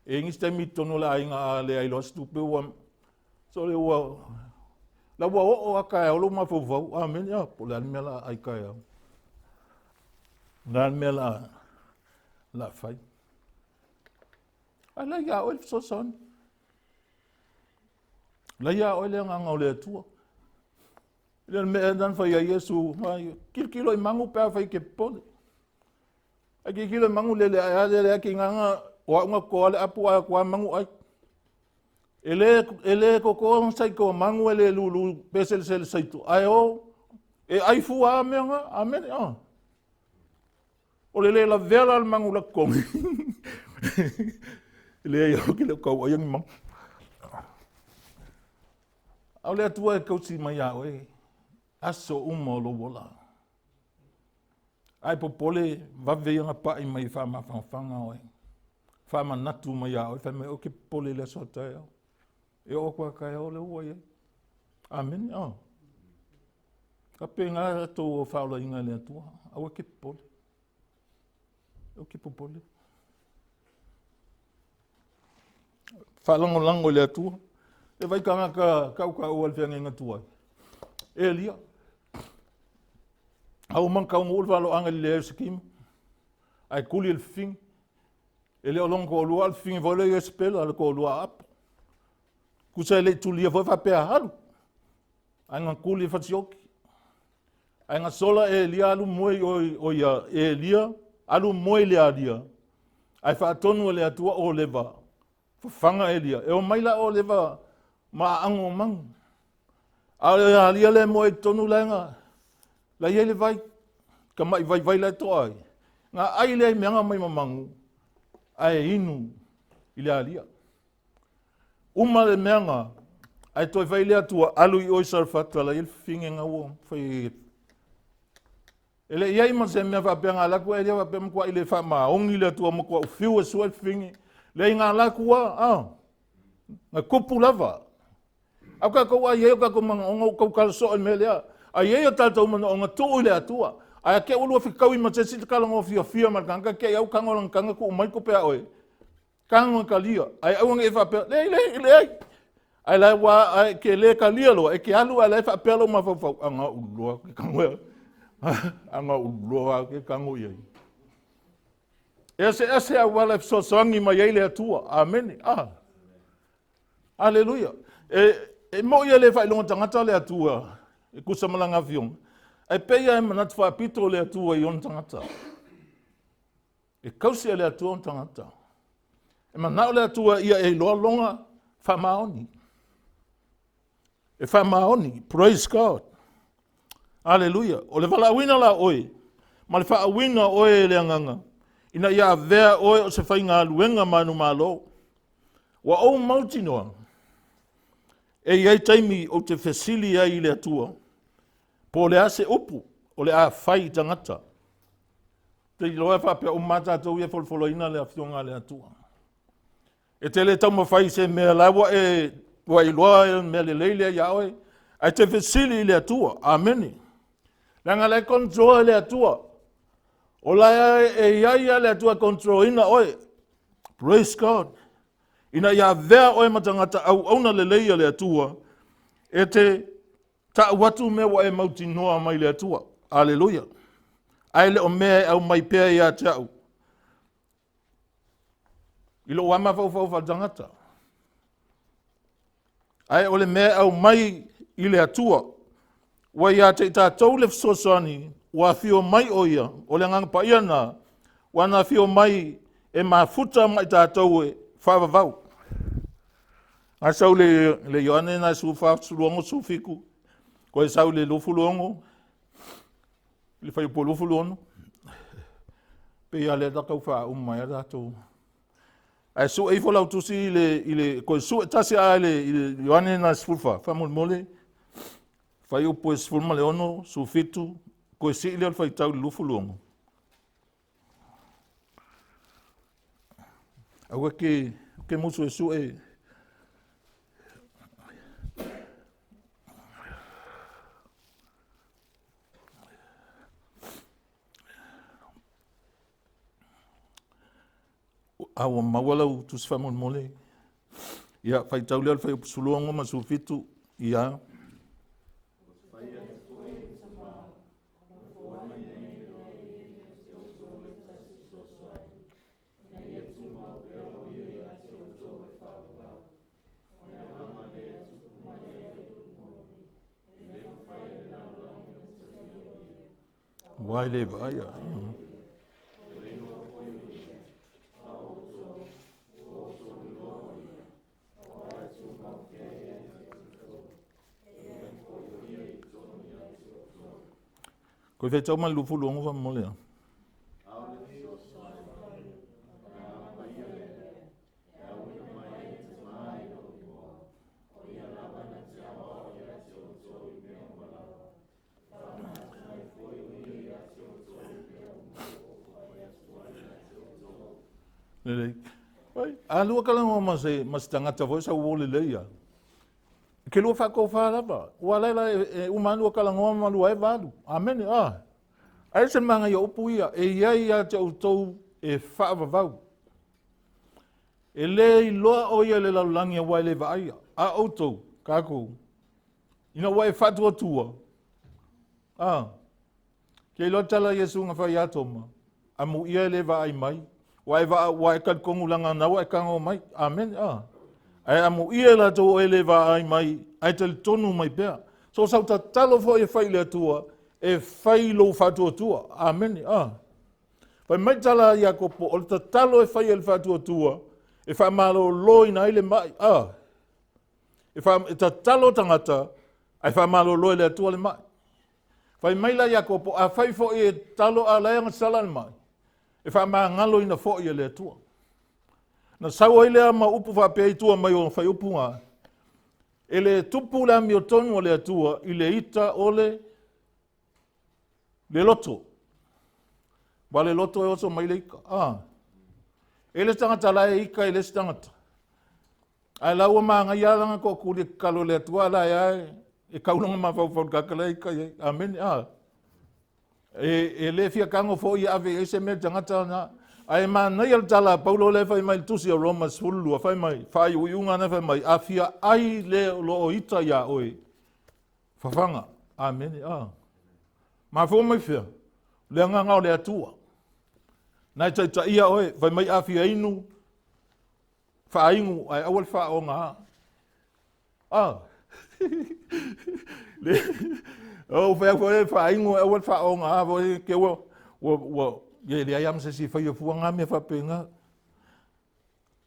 Speaker 1: E i ai nisi taimi i totonu o le aiga a leai loa se tupe ua sole ua la ua oo a taeao lou mafaufau. Amene a. Po o le a le mea la a ai taeao. O le a le mea la la fai. Ae la ia oe le fesoasoani. La ia oe le agaga o le Atua. E le o le mea ea na fai ai Iesu, kilokilo i magu pe afai e te popole. Ai kilokilo i magu lele ae a lele ae kinaga o au na totoa le apu ae atu a magu ai. E le, e le totoa saito a magu e le lulu pe selesele saito, ae o e ai fua a mea na, amene, a. O le le lavea la o le magu la totogi. Leai, ou te le o tau aia ni magu. A o le Atua e kausi mai iā oe aso uma o lou ola. A e popole vave ia ona pai mai e faamafanafana oe, faamanatu mai iā oe, fai mai oe e te popole i le aso a taeao. E oo atu lava taeao o lea ua i ai. Amene. Oh. Faapena latou faaolaina e le Atua. Aua e te popole. Aua e te popole. Faalagolago i le Atua. E vai tagata tautaua i le feagaiga tuai. Elia. A ua uma ona taunuu le valoaga i le leai o se tino. Ae tuli e le fafine. E le o lona toalua, a o le fafine foi lea Iesepela, le toalua a Aapo. Tusa e le i tulia foi faapea alu. Ae na tuli e fasioti. Ae na sola Elia alu moe i o ia Elia alu moe i le alia. Ae faatonu e le Atua Oleva fafaga Elia. E omai la Oleva ma aano o manu. A o le alia lea e moe i totonu la na la i ai le vai. Tama'i vaivai la e to'a ai. Na ai lea i meaga mai ma manu ae inu i le alia. Uma le meaga ae toe fai le Atua alu i o i Sarefata la i ai le fafine na ua fai e le i ai ma se mea faapea na alu atu Elia faapea matuai le faamaoni le Atua matuai ou fiu e sue le fafine. Leai na alu atu lava, a na tupu lava. A o tatou a i ai o tatou manaoga ua tau tala soo i le mea lea. A i ai o tatou manaoga tuu i le Atua. Ae a te i ua lua fetaui ma se isi talanoa fiafia ma le tagata te i lava ua tago lana taga tuu mai le tupe a oe. Tago e talia, ae aua ne i e faapea, leai, leai, leai. Ae la ua, ae ke le talia loa, e ke alu ae la e faapea lou mafaufau, a na ou iloa ke tago e, a na ou iloa ke tago i ai. E eseese auala e fesoasoani mai ai le Atua. Amene. Ah. Aleluia. E, e moi e le faailoga tagata le Atua e tusa ma lana afioga, ae pei lava e manatu faapito le Atua i ona tagata. E kausi e le Atua ona tagata. E manao le Atua ia e iloa lona faamaoni. E faamaoni. Praise God. Aleluia. O le valaauina la oe, ma le faauiga oe e le Agaga, ina ia avea oe o se faigaluega manumalo. Ua ou mautinoa, e i ai taimi ou te fesili ai i le Atua, po o le a se upu o le a fai i tagata. Te iloa e faapea uma lava tatou ia e folofoloina le Afioga a le Atua. E te le taumafai i se mea la ua e ua iloa e mea lelei lea iā oe, ae te fesili i le Atua. Amene. Leaga la e control e le Atua. O la e i ai lava le Atua e control ina oe. Praise God. Ina ia avea oe ma tagata auauna lelei a le Atua, e te ta'u atu mea ua e mautinoa mai le Atua. Aleluia. Ae le o mea e aumai pea ia te a'u i lou lava mafaufau faaletagata. Ae o le mea e aumai i le Atua, ua ia te i tatou le fesoasoani, ua afio mai o ia, o le Agaga Paia lena, ua na afio mai e mafuta ma i tatou e faavavau. A sau le, le Ioane na 14, 16, 17, koe sau le 26, le fuaiupu 26, pei lava lea ta tau faauma ai a tatou. Ae sue ifo lau tusi i le, i le koe sue tasi a i le, i le Ioane na 14, faamolemole, fuaiupu e 16, 17, koe sii lea o le faitau i le 26. Aua ke, ke musu e sue A ua maua lau tusi faamolemole. Ia, faitau lea o le fuaiupu 16 ma 17. Ia. Ua e le vaaia. Koe faitau ma le 26 faamolemole a. Lelei. A lua talanoa ma se, ma se tagata foi sau uo lelei a. Ke lua faatofa lava. Ua laila e, e uma lua talanoa ma lua e valu. Amene. Ah. Ai se manaia o upu ia, e i ai ia te outou e faavavau. E le iloa o ia i le lalolagi aua e le vaaia. A outou, kākou, ina ua e faatuatua, ah, ke iloa tala Iesu na fai ia Toma, amuia e le vaai mai, ua e, vaa, ua e talitonu laga na ua e tago mai. Amen. Ah. Ae amuia i latou o e le vaai mai, ae talitonu mai pea. So sau tatalo foi e fai i le Atua, e fai lou faatuatua. Amene. Ah. Fai mai tala a Iakopo, o le tatalo e fai e le faatuatua, e faamaloloina ai le mai. Ah. E, fa, e tatalo tagata, ae faamalolo e le Atua le mai. Fai mai la Iakopo, a fai foi e talo a lae agasala le mai, e faamagaloina foi e le Atua. Na sau ai lea ma upu faapea i tua mai o faiupu ga, e le tupu le amiotonu o le Atua i le ita o le le loto. Ua le loto e oso mai le ika. Ah. E le tagata la e ika e le isi tagata. Ae la ua magaia lana tootuli e tatalo i le Atua la e a e tau lona mafaufau i le tagata la e ika i ai. Amene. Ah. E, e le fia tago foi e ave i ai se mea i le tagata na. Ae manaia le tala a Paulo lea e fai mai i le tusi o Roma 12, fai mai, faaiuiuga na fai mai, a fia ai le o lo o ita iā oe, fafaga. Amene. Ah. Mafua mai fea? Le agaga o le Atua. Na e taitaia oe, fai mai a fia inu, faainu, ae aua le faaoga. Ah. Le, o fai atu e faainu, ae aua le faaoga foi, ke ua, ua, ua, ia e leai lava ma se isi e faia fua ngā mea faapena.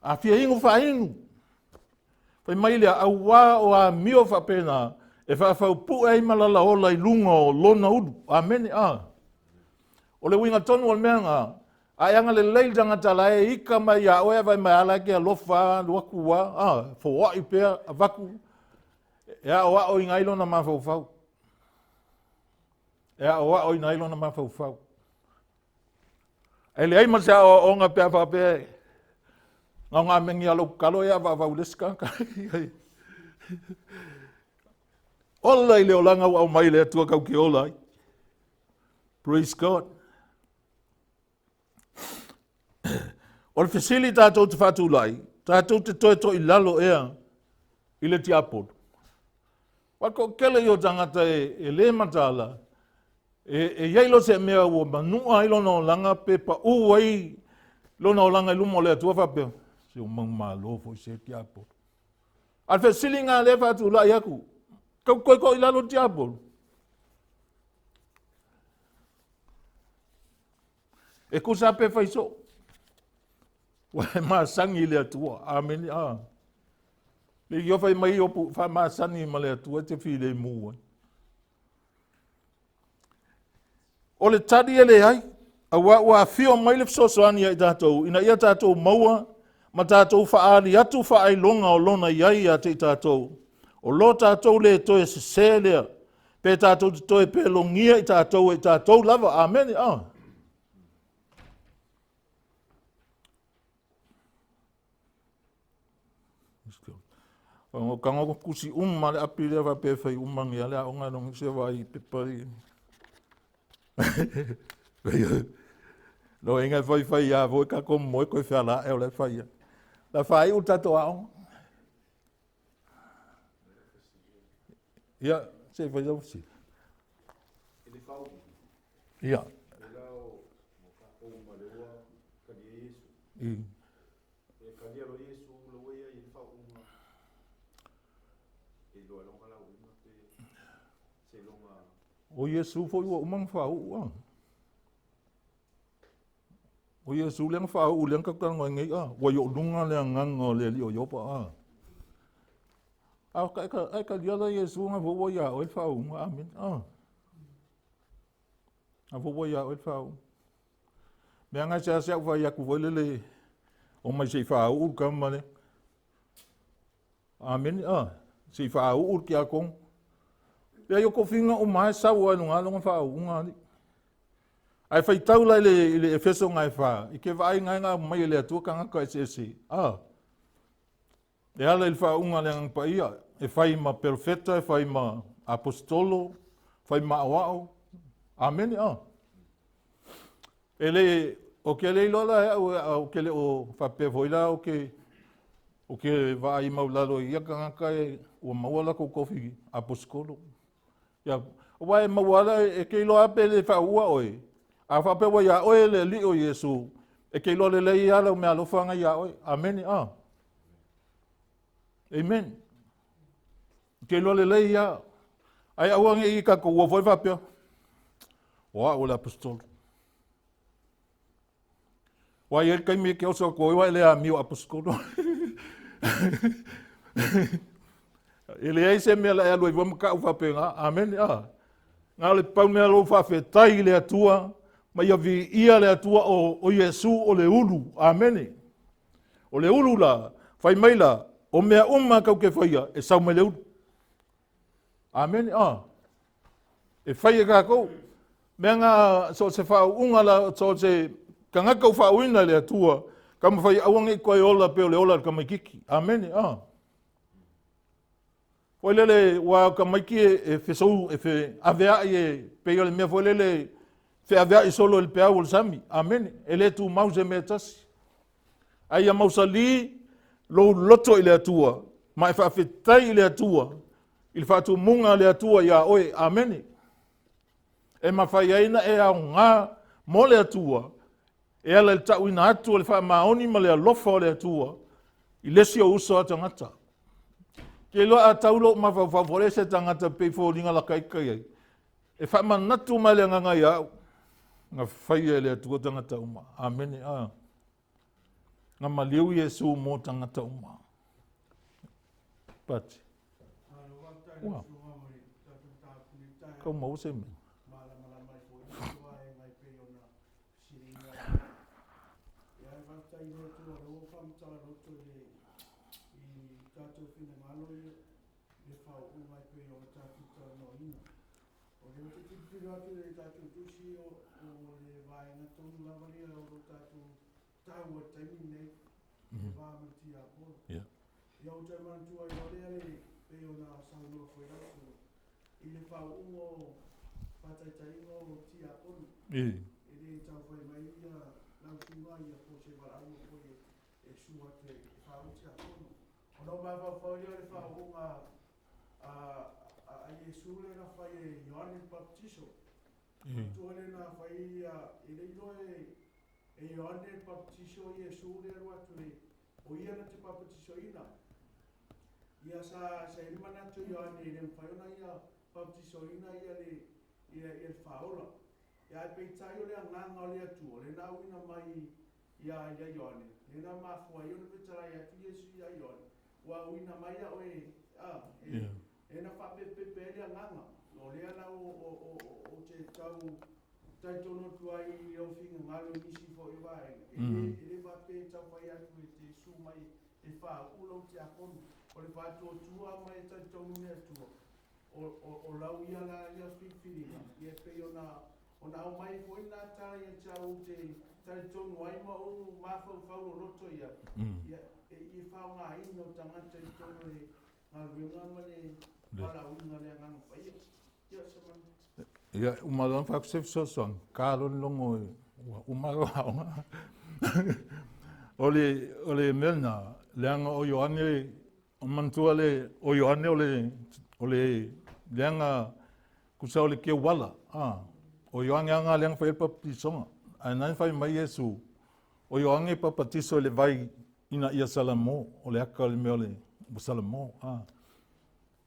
Speaker 1: A fia inu faainu. Fai mai lea, auā o amio faapena, e faafaupue ai malala ola i luga o lona ulu. Amene, a. O le uiga tonu o le mea na, a e agalelei le tagata la e ika mai iā oe, a fai mai, a la e ke alofa, alu atu a, a, foai pea, avatu, e aoaoina ai lona mafaufau. E aoaoina ai lona mafaufau. E leai ma se aoaoga pe a faapea e gaogamegi a lou tatalo e avaavau i le isi tagata. Ola i le olaga ua aumai e le Atua kau ke ola ai. Praise God. O le fesili tatou te faatulai, tatou te toe toʻi lalo ea i le tiapolo. Ua toatele ia o tagata e, e lē mataala, e, e i ai loa se mea ua manu'a ai lona olaga pe paʻū ai lona olaga i luma o le Atua faapea, se ua manumalo foi se tiapolo. A le fesiliga lea e faatulai atu, tau toe toʻi lalo le tiapolo. E tusa pe fai soo. Ua e masani i le Atua. Amene. Ah. Le io fai mai opu faamasani ma le Atua e te filemu ai. O le tali e leai, auā ua afio mai le fesoasoani ia i tatou, ina ia tatou maua ma tatou faaali atu faailoga o lona i ai ia te i tatou. O lo tatou le toe sesē lea, pe tatou te toe pelogia i tatou e i tatou lava. Amene. Ah. O tago tusi uma le api lea faapea e fai uma nei le aoga e logo se vaai i pepa i. Lo inga fai fai ia foi ka ko moe koe feala e o le fai ia. La fai u tatou aoga. Ia, se fai lau si. Ia. I. O Iesu foi ua uma ona faauu a. O Iesu lea na faauu lea na tatou talanoa ai nei a. Ua i ou luga le agaga o le Alii o Iopa a. A e talia la Iesu na foi ua ia oe le faauuga. Amene. A. Na foi ua ia oe le faauuga. Mea na seasea ou fai atu foi lele omai se i faauu le tama lea. Amene. A. Se i faauu le tiakono. Leai o tofiga uma lava e sau lava i luga lona faauuga alii. Ae faitau la i le Efeso gae fa, i ke vaai gae ga aumai e le Atua tagata eseese, e ala i le faauuga a le Agaga Paia, e fai ma perofeta, e fai ma aposetolo, fai ma aoao. Amene. E le, o ke le iloa la e au, o ke le o faapea foi la o ke vaai maulalo i ia tagata e ua maua latou tofi aposetolo. Ia, aua e maua lava, e te iloa lava pe le faaua oe. A faapea ua ia oe le Alii o Iesu, e te iloa lelei lava lau meaalofa na ia oe. Amene. Amen. E te iloa lelei lava. Ae aua ne i tatou o foi faapea, o au o le aposetolo. Aua e i ai le taimi e te oso atu ai ua e le amio aposetolo. E leai se mea la e alu ai fua ma tau faapena. Amene. Na o le pau mea lou faafetai i le Atua, ma ia viia le Atua o Iesu o le ulu. Amene. O le ulu la, fai mai la, o mea uma tau te faia, e sau mai le ulu. Amene. E fai e tatou. Mea na so o se faauuga la, so o se tagata ua faauuina e le Atua, taumafai aua ne i toe ola pei o le ola o le tamaitiiti. Amene. Foi lele, ua o tamaiti e fesou, e feaveai e pei o le mea foi lele, feaveai solo i le peau o le sami. Amene. E le tumau se mea e tasi. Ae ia mausali lou loto i le Atua, ma e faafetai i le Atua, i le faatumuga a le Atua iā oe. Amene. E mafai ai na e aoga mo le Atua, e ala i le tauina atu o le faamaoni ma le alofa o le Atua i le isi o uso a tagata. Ke iloa a tau lou mafaufau foi lea se tagata pei foliga laka ita i ai, e faamanatu mai le agaga ia au, na faia e le Atua tagata uma. Amene. Na maliu Iesu mo tagata uma. Pati. Ua. Kau maua se mea.
Speaker 2: O lea ou te tilotilo atu i le tatou tusi o le vaega tonu lava lea o lo tatou taua i le taimi lenei, le va ma le tiapolo. Ia ou toe manatua ai loa lea le pei ona saunoa foi lau Afioga i le faauuga o faataitaiga o tiapolo. E le tau fai mai ia lau Susuga ia po o se valaauga foi e sua atu e faauu tiapolo. Ona ou mafaufau lea o le faauuga a Iesu lea na fai e Ioane le Papatiso. Matua lea na fai ia, e le iloa e Ioane le Papatiso Iesu lea alu atu e, o ia na te papatisoina. Ia sa i le manatu Ioane e le mafai ona ia papatisoina ia le, ia, ia le faaola. Ia ae peitai o le agaga o le Atua, lea na auina mai ia ia Ioane, lea na mafua ai ona fetalai atu Iesu ia Ioane, ua auina mai au e, e, e na faapepepe ai le agaga. O lea la ou te tau talitonu atu ai i lou finagalo i nisi foi o vaega, e le faapea e tau fai atu e te susu mai e faauu lou tiakono. O le faatuatua ma e talitonu i le Atua, o lau ia la ia filifiliga, ia e pei ona ona aumai foi lena tala ia te au ou te talitonu ai ma ou mafaufau loloto i ai, ia, e faaaogaina o tagata i totonu o le galuega ma le valaauina o le Agaga Paia. Ia, se manu.
Speaker 1: Ia, uma loa ona fai atu se fesoasoani, ka loa le logo e, ua uma lou aoga. O le mea lena, leaga o Ioane, o manatua le, o Ioane o le leaga tusa o le keuala, o Ioane lava lena lea na fai ai le papatisoga. Ae na fai mai Iesu, o Ioane e papatiso i le vai ina ia salamo, o le aka o le mea o le ua salamo.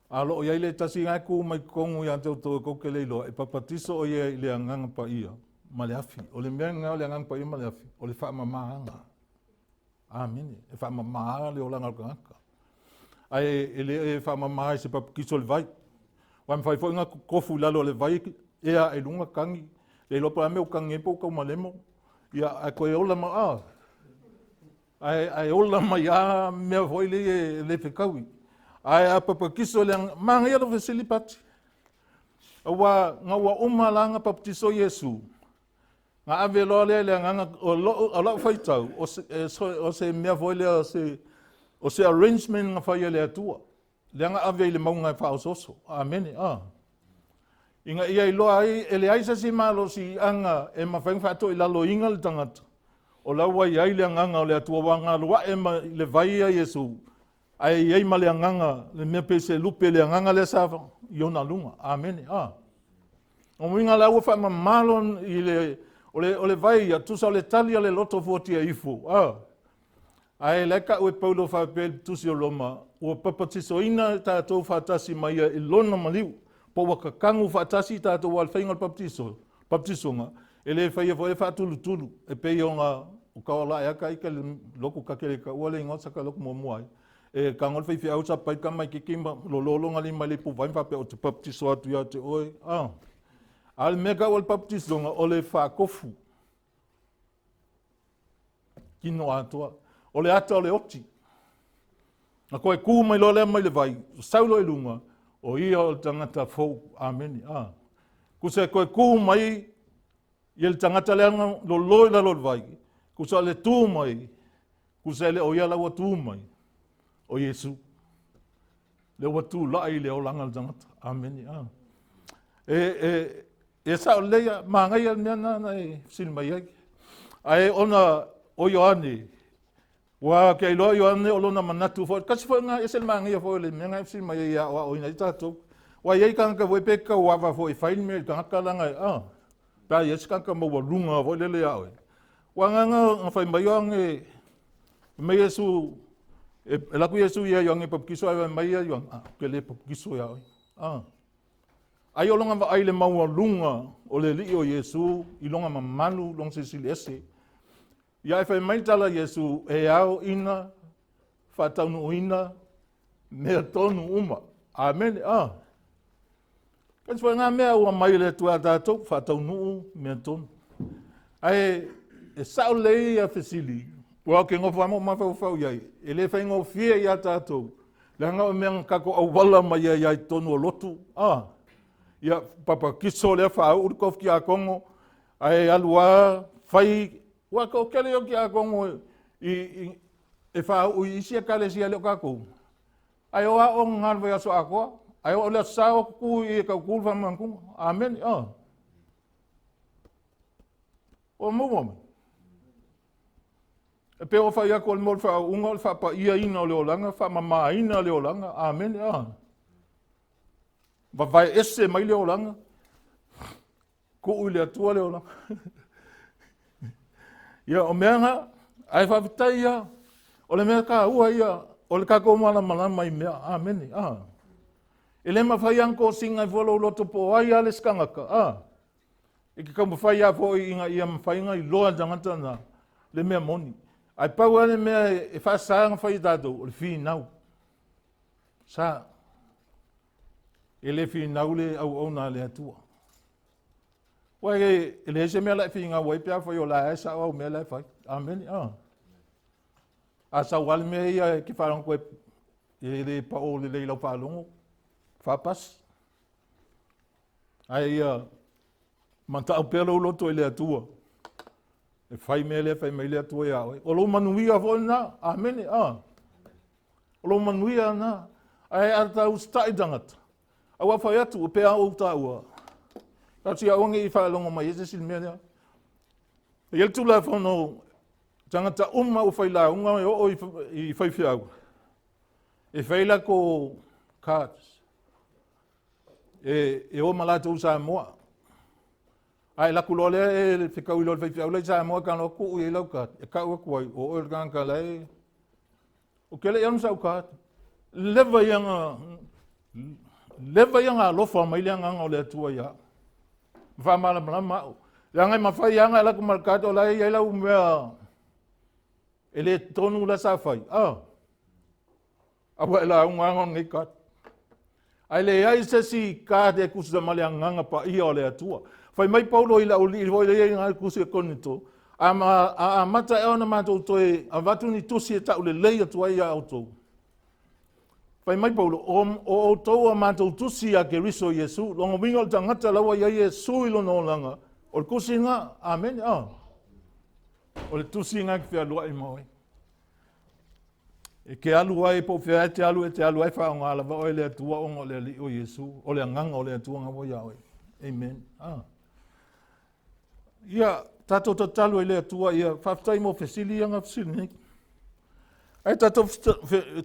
Speaker 1: A o lo o i ai le tasi na e tu mai totonu ia te outou e tou te le iloa, e papatiso o ia i le Agaga Paia ma le afi. O le mea lena o le Agaga Paia ma le afi, o le faamamaaga. Amene. E faamama le olaga o le tagata. Ae e le e faamama i se papatiso o le vai. Aua e mafai foi ona tofu i lalo o le vai, ea ae i luga tagi, le iloa po o le a mea ua tagi ai po ua taumalemo. Ia, ae toe ola ma, ae ola mai lava mea foi lea e le fetaui. Ae a papatiso le manaia lou fesili Pati. Aua na ua uma la ona papatiso Iesu. Na ave loa lea i le agaga o lou, o lau faitau, o se, e, so, o se mea foi lea, o se, o se arrangement na fai e le Atua. Lea na ave i le mauga e faaosooso. Amene. Ah. Ina ia iloa ai, e leai se isi malosiaga e mafai ona faatoilaloina le tagata, o la ua i ai le agaga o le Atua, ua galuae ma le vai ia Iesu, ae i ai ma le agaga, le mea pei se lupe, le agaga lea sa i ona luga. Amene. Ah. O uiga la ua faamamalo i le, o le, o le vai ia, tusa o le tali a le loto fuatia ifo. Ah. Ae la e taʻu e Paulo faapea i le tusi o Roma, ua papatisoina tatou faatasi ma ia i lona maliu, po ua kakagu faatasi tatou aua le faiga o le papatiso, papatisoga, e le faia foi le faatulutulu, e pei ona o ka ola ea ka ika le loku ka kele ka ua le ingoa sa ka loku muamua ai. E tago le faifeau sa pai ka mai kiki ma lololo nga lima i le ipuvai ma faapea ou te papatiso atu ia te oe. Ah. A o le mea taua o le papatisoga, o le faakofu. Kino atoa. O le ata o le oti. Na koe kū mai loa lea mai le vai, sau loa i luga, o ia o le tagata fou. Amene. Ah. Kusa e koe kū mai ia le tagata lea na lolo i lalo o le vai, kusa o le tū mai, kusa e le o ia la ua tū mai, o Iesu. Lea ua tulai i le olaga o le tagata. Amene. Ah. E, e, e sao lelei a, manaia le mea na na e fesili mai ai. Ae ona o Ioane, ua ke iloa Ioane o lona manatu foi, kasi foi nga ese le manaia foi o le mea na e fesili mai ai e aoaoina ai tatou. Ua i ai tagata foi pe tauava foi e fai le mea i le tagata leaga e, ah, pe a i ai se tagata maualuga foi lele ia oe. Ua agaga na fai mai Ioane, fai mai Iesu, e, e laku Iesu ia Ioane e papatiso ae fai mai ia Ioane, ah, ou te le papatiso ia oe. Ah. Ai o lona vaai i le maualuga o le Alii o Iesu i lona mamalu, lona silisili ese. Ia e fai mai le tala a Iesu, e ao ina faataunuuina mea tonu uma. Amene. Ah. Kasi foi ngā mea ua mai le Atua ia tātou, faataunuu mea tonu. Ae e sao lelei ia fesili, ua ke nofo lava ma ou mafaufau i ai, e le faigofie ia tātou, leaga o mea na tatou auala mai ai i totonu o lotu, ah, ia papatiso lea faauu le tofi tiakono, ae alu lava fai, ua toatele o tiakono i, i, e faauu i isi ekalesia e le o tatou. Ae o aoga na le vaiaso atoa. Ae o le Aso Sa o tutu i e tautu le faamanatuga. Amene. Ah. Ua maua mai. E pei o fai atu o le mea o le faauuga o le faapaiaina o le olaga, faamamaina le olaga. Amene. Ah. Vavae ese mai le olaga. Tuu i le Atua le olaga. Ia, o mea na, ae faafetai ia, o le mea taua ia, o le tatou malamalama i mea. Amene. Ah. E le mafai lava ona tosina ai fua lou loto po o ai lava le isi tagata. Ah. E te taumafai lava foi ina ia mafai ona iloa e le tagata lena le mea moni. Ae pau lava le mea e faasa ona fai e tatou, o le finau. Sa. E le finau le auauna a le Atua. Ua e, e leai se mea la e finau ai pe afai o la e sao au mea la e fai. Amene. Ah. A sau lava le mea ia e ke faalogo koe e le pao lelei lau faalogo, faapasi. Ae ia matau pea lou loto i le Atua. E fai mea lea fai mai le Atua ia oe. O lou manuia foi lena. Amene. Ah. O lou manuia lena. Ae a ta usitai tagata, aua fai atu, pe a ou taua, tasi aua ne i faalogo mai ai se isi i le mea lea. E i ai le Tulafono, tagata uma ua failauga e oo i faifeau, e fai latou cards, e, e o ma latou i Samoa. Ae laku loa lea e fetaui loa le faifeau la i Samoa e tago atu tuu i ai lau card, e tau atu ai, o oe o le tagata la e... Ou te le i alu ma sau card. Leva ia na, leva ia na alofa mai le agaga o le Atua ia au. Ma faamalamalama au. Leaga e mafai lava ona e alu atu ma le card o la e i ai lau mea e le tonu la sa fai. Ah. Aua e lauga aga o lenei card. Ae leai se isi card e tusa ma le agaga paia o le Atua. Fai mai Paulo i le aualii foi lea i nai tusi e Korinito, a, ma, a amata ea ona matou toe avatu ni tusi e taulelei atu ai ia outou. Fai mai Paulo, o, o outou a matou tusi ia Keriso Iesu, lona uiga o le tagata la ua i ai Iesu i lona olaga, O le tusi lena, amene, a. O le tusi lena e te fealuai ma oe. E ke alu ai po o fea e te alu, e te alu ai faaaoga lava oe e le Atua ona o le Alii o Iesu, o le Agaga o le Atua na ua ia oe. Amen. Ah. Ia, tatou tatalo i le Atua, ia faafetai mo fesili ia na fesili nei. Ae tatou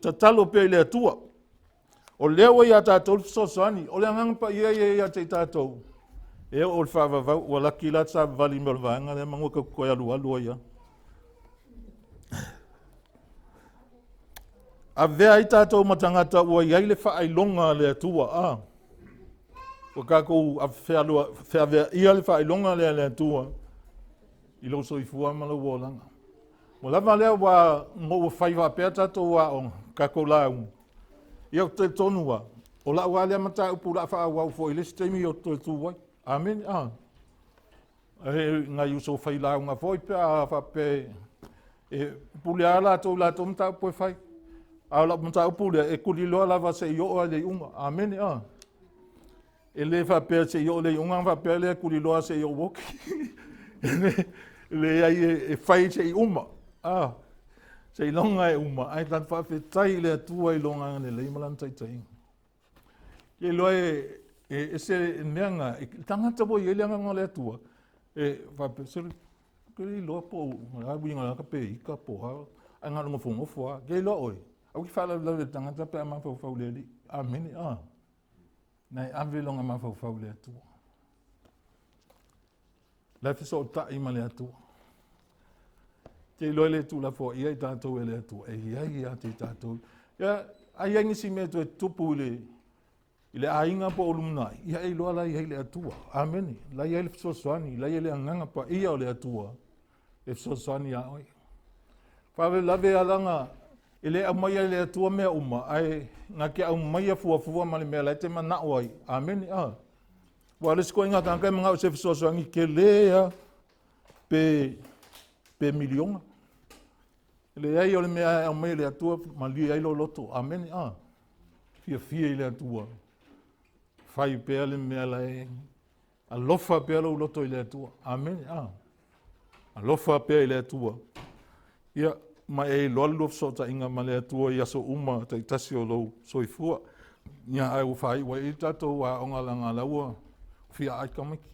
Speaker 1: tatalo pea i le Atua. O lea ua ia tatou le fesoasoani, o le Agaga Paia ia ia te i tatou, e oo le faavavau, ua laki la savavali mai o le vaega lea, manu e toe alualu ai lava. Avea ai tatou ma tagata ua i ai le faailoga a le Atua, a. Ua tatou feaveaia le faailoga lea a le Atua i lou soifua ma lou olaga. Ua lava lea ua ua fai faapea tatou aoga, tatou lauga. Ia ou te talitonu lava, o lau lava lea mataupu o le a faaauau foi i le isi taimi ou te toe tu ai. Amene. A. E nai uso fai lauga foi pe a faapea e pule lava latou i latou mataupu e fai. A o lau mataupu lea, e tuliloa lava seia oo i le iuga. Amene. A. E le faapea seia oo i le iuga ona faapea lea e tuliloa seia ou oti. E leai e fai seia uma. A. Seiloga e uma, ae tatou faafetai i le Atua i Lona agalelei ma Lana taitaiga. Ke iloa e, e ese mea na, e tagata ua i ai le agaga o le Atua, e faapea, sole, ke le iloa po o le a uiga o pe ika po o a, ae na o le nofonofo lava. Ke iloa oe, aua e te faalavelave i le tagata pe a mafaufau i le Alii. Amene. Ah. Na e ave lona mafaufau i le Atua. La e fesootai ma le Atua. Te iloa le tuulafoaia i tatou e le Atua, e i ai ia te i tatou. Ia, a i ai nisi mea e toe tutupu i le, i le aiga po o lumanai, ia e iloa la i ai le Atua. Amene. La i ai le fesoasoani, la i ai le agaga paia o le Atua e fesoasoani iā oe. Faalavelave alaga e le aumaia e le Atua mea uma, ae na te aumaia fuafua ma le mea la e te manao ai. Amene. Ah. Aua o le isi ituaiga tagata e manao i se fesoasoani tele lava pe, pe miliona. Leai o le mea e aumai e le Atua, malie ai lou loto. Amene. Ah. Fiafia i le Atua. Fai pea le mea la e alofa pea lou loto i le Atua. Amene. Ah. Alofa pea i le Atua. Ia, ma e iloa le lua fesootaiga ma le Atua i aso uma taitasi o lou soifua. Ia, ae ua faaiu ai i le tatou aoga leaga la ua fia ai tamaiti.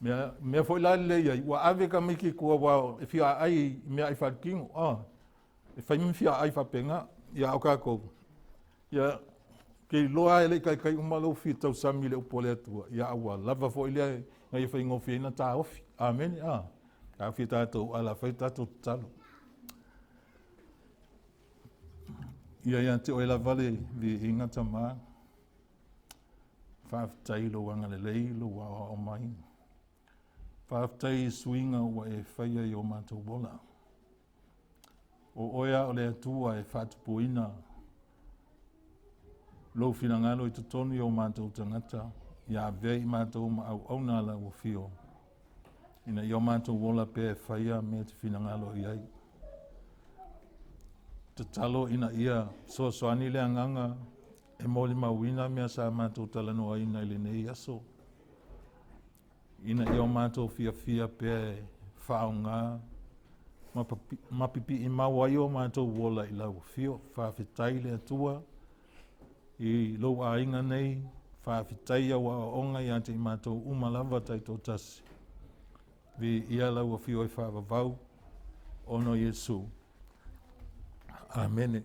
Speaker 1: Mea, mea foi la lelei ai, ua ave tamaiti i tua ua e fia ai i mea ai faaletino. Ah, e fai ma fia ai faapena. Ia, o tatou, Ia, ke iloa e le i taitai uma lou fia tausami i le upu a le Atua, ia a ua lava foi lea ina ia faigofie ai ona taofi. Amene. A, taofi e tatou ae o le a fai le tatou tatalo. Ia ia te oe lava le viiga Tama. Faafetai i lou agalelei, lou aoao mai. Faafetai i suiga ua e faia i o matou ola. O oe a o le Atua e faatupuina lou finagalo i totonu i o matou tagata, ia avea i matou ma auauna a lau afio, ina ia o matou ola pea e faia mea e te finagalo i ai. Tatalo ina ia fesoasoani le agaga e molimauina mea sa matou talanoaina i lenei aso. Ina ia o matou fiafia pea e faaaoga ma pipii mau ai o matou ola i lau afio. Faafetai le Atua i lou aiga nei, faafetai i au aoaoga ia te i matou uma lava taitoatasi. Viia lau afio e faavavau ona o Iesu. Amene.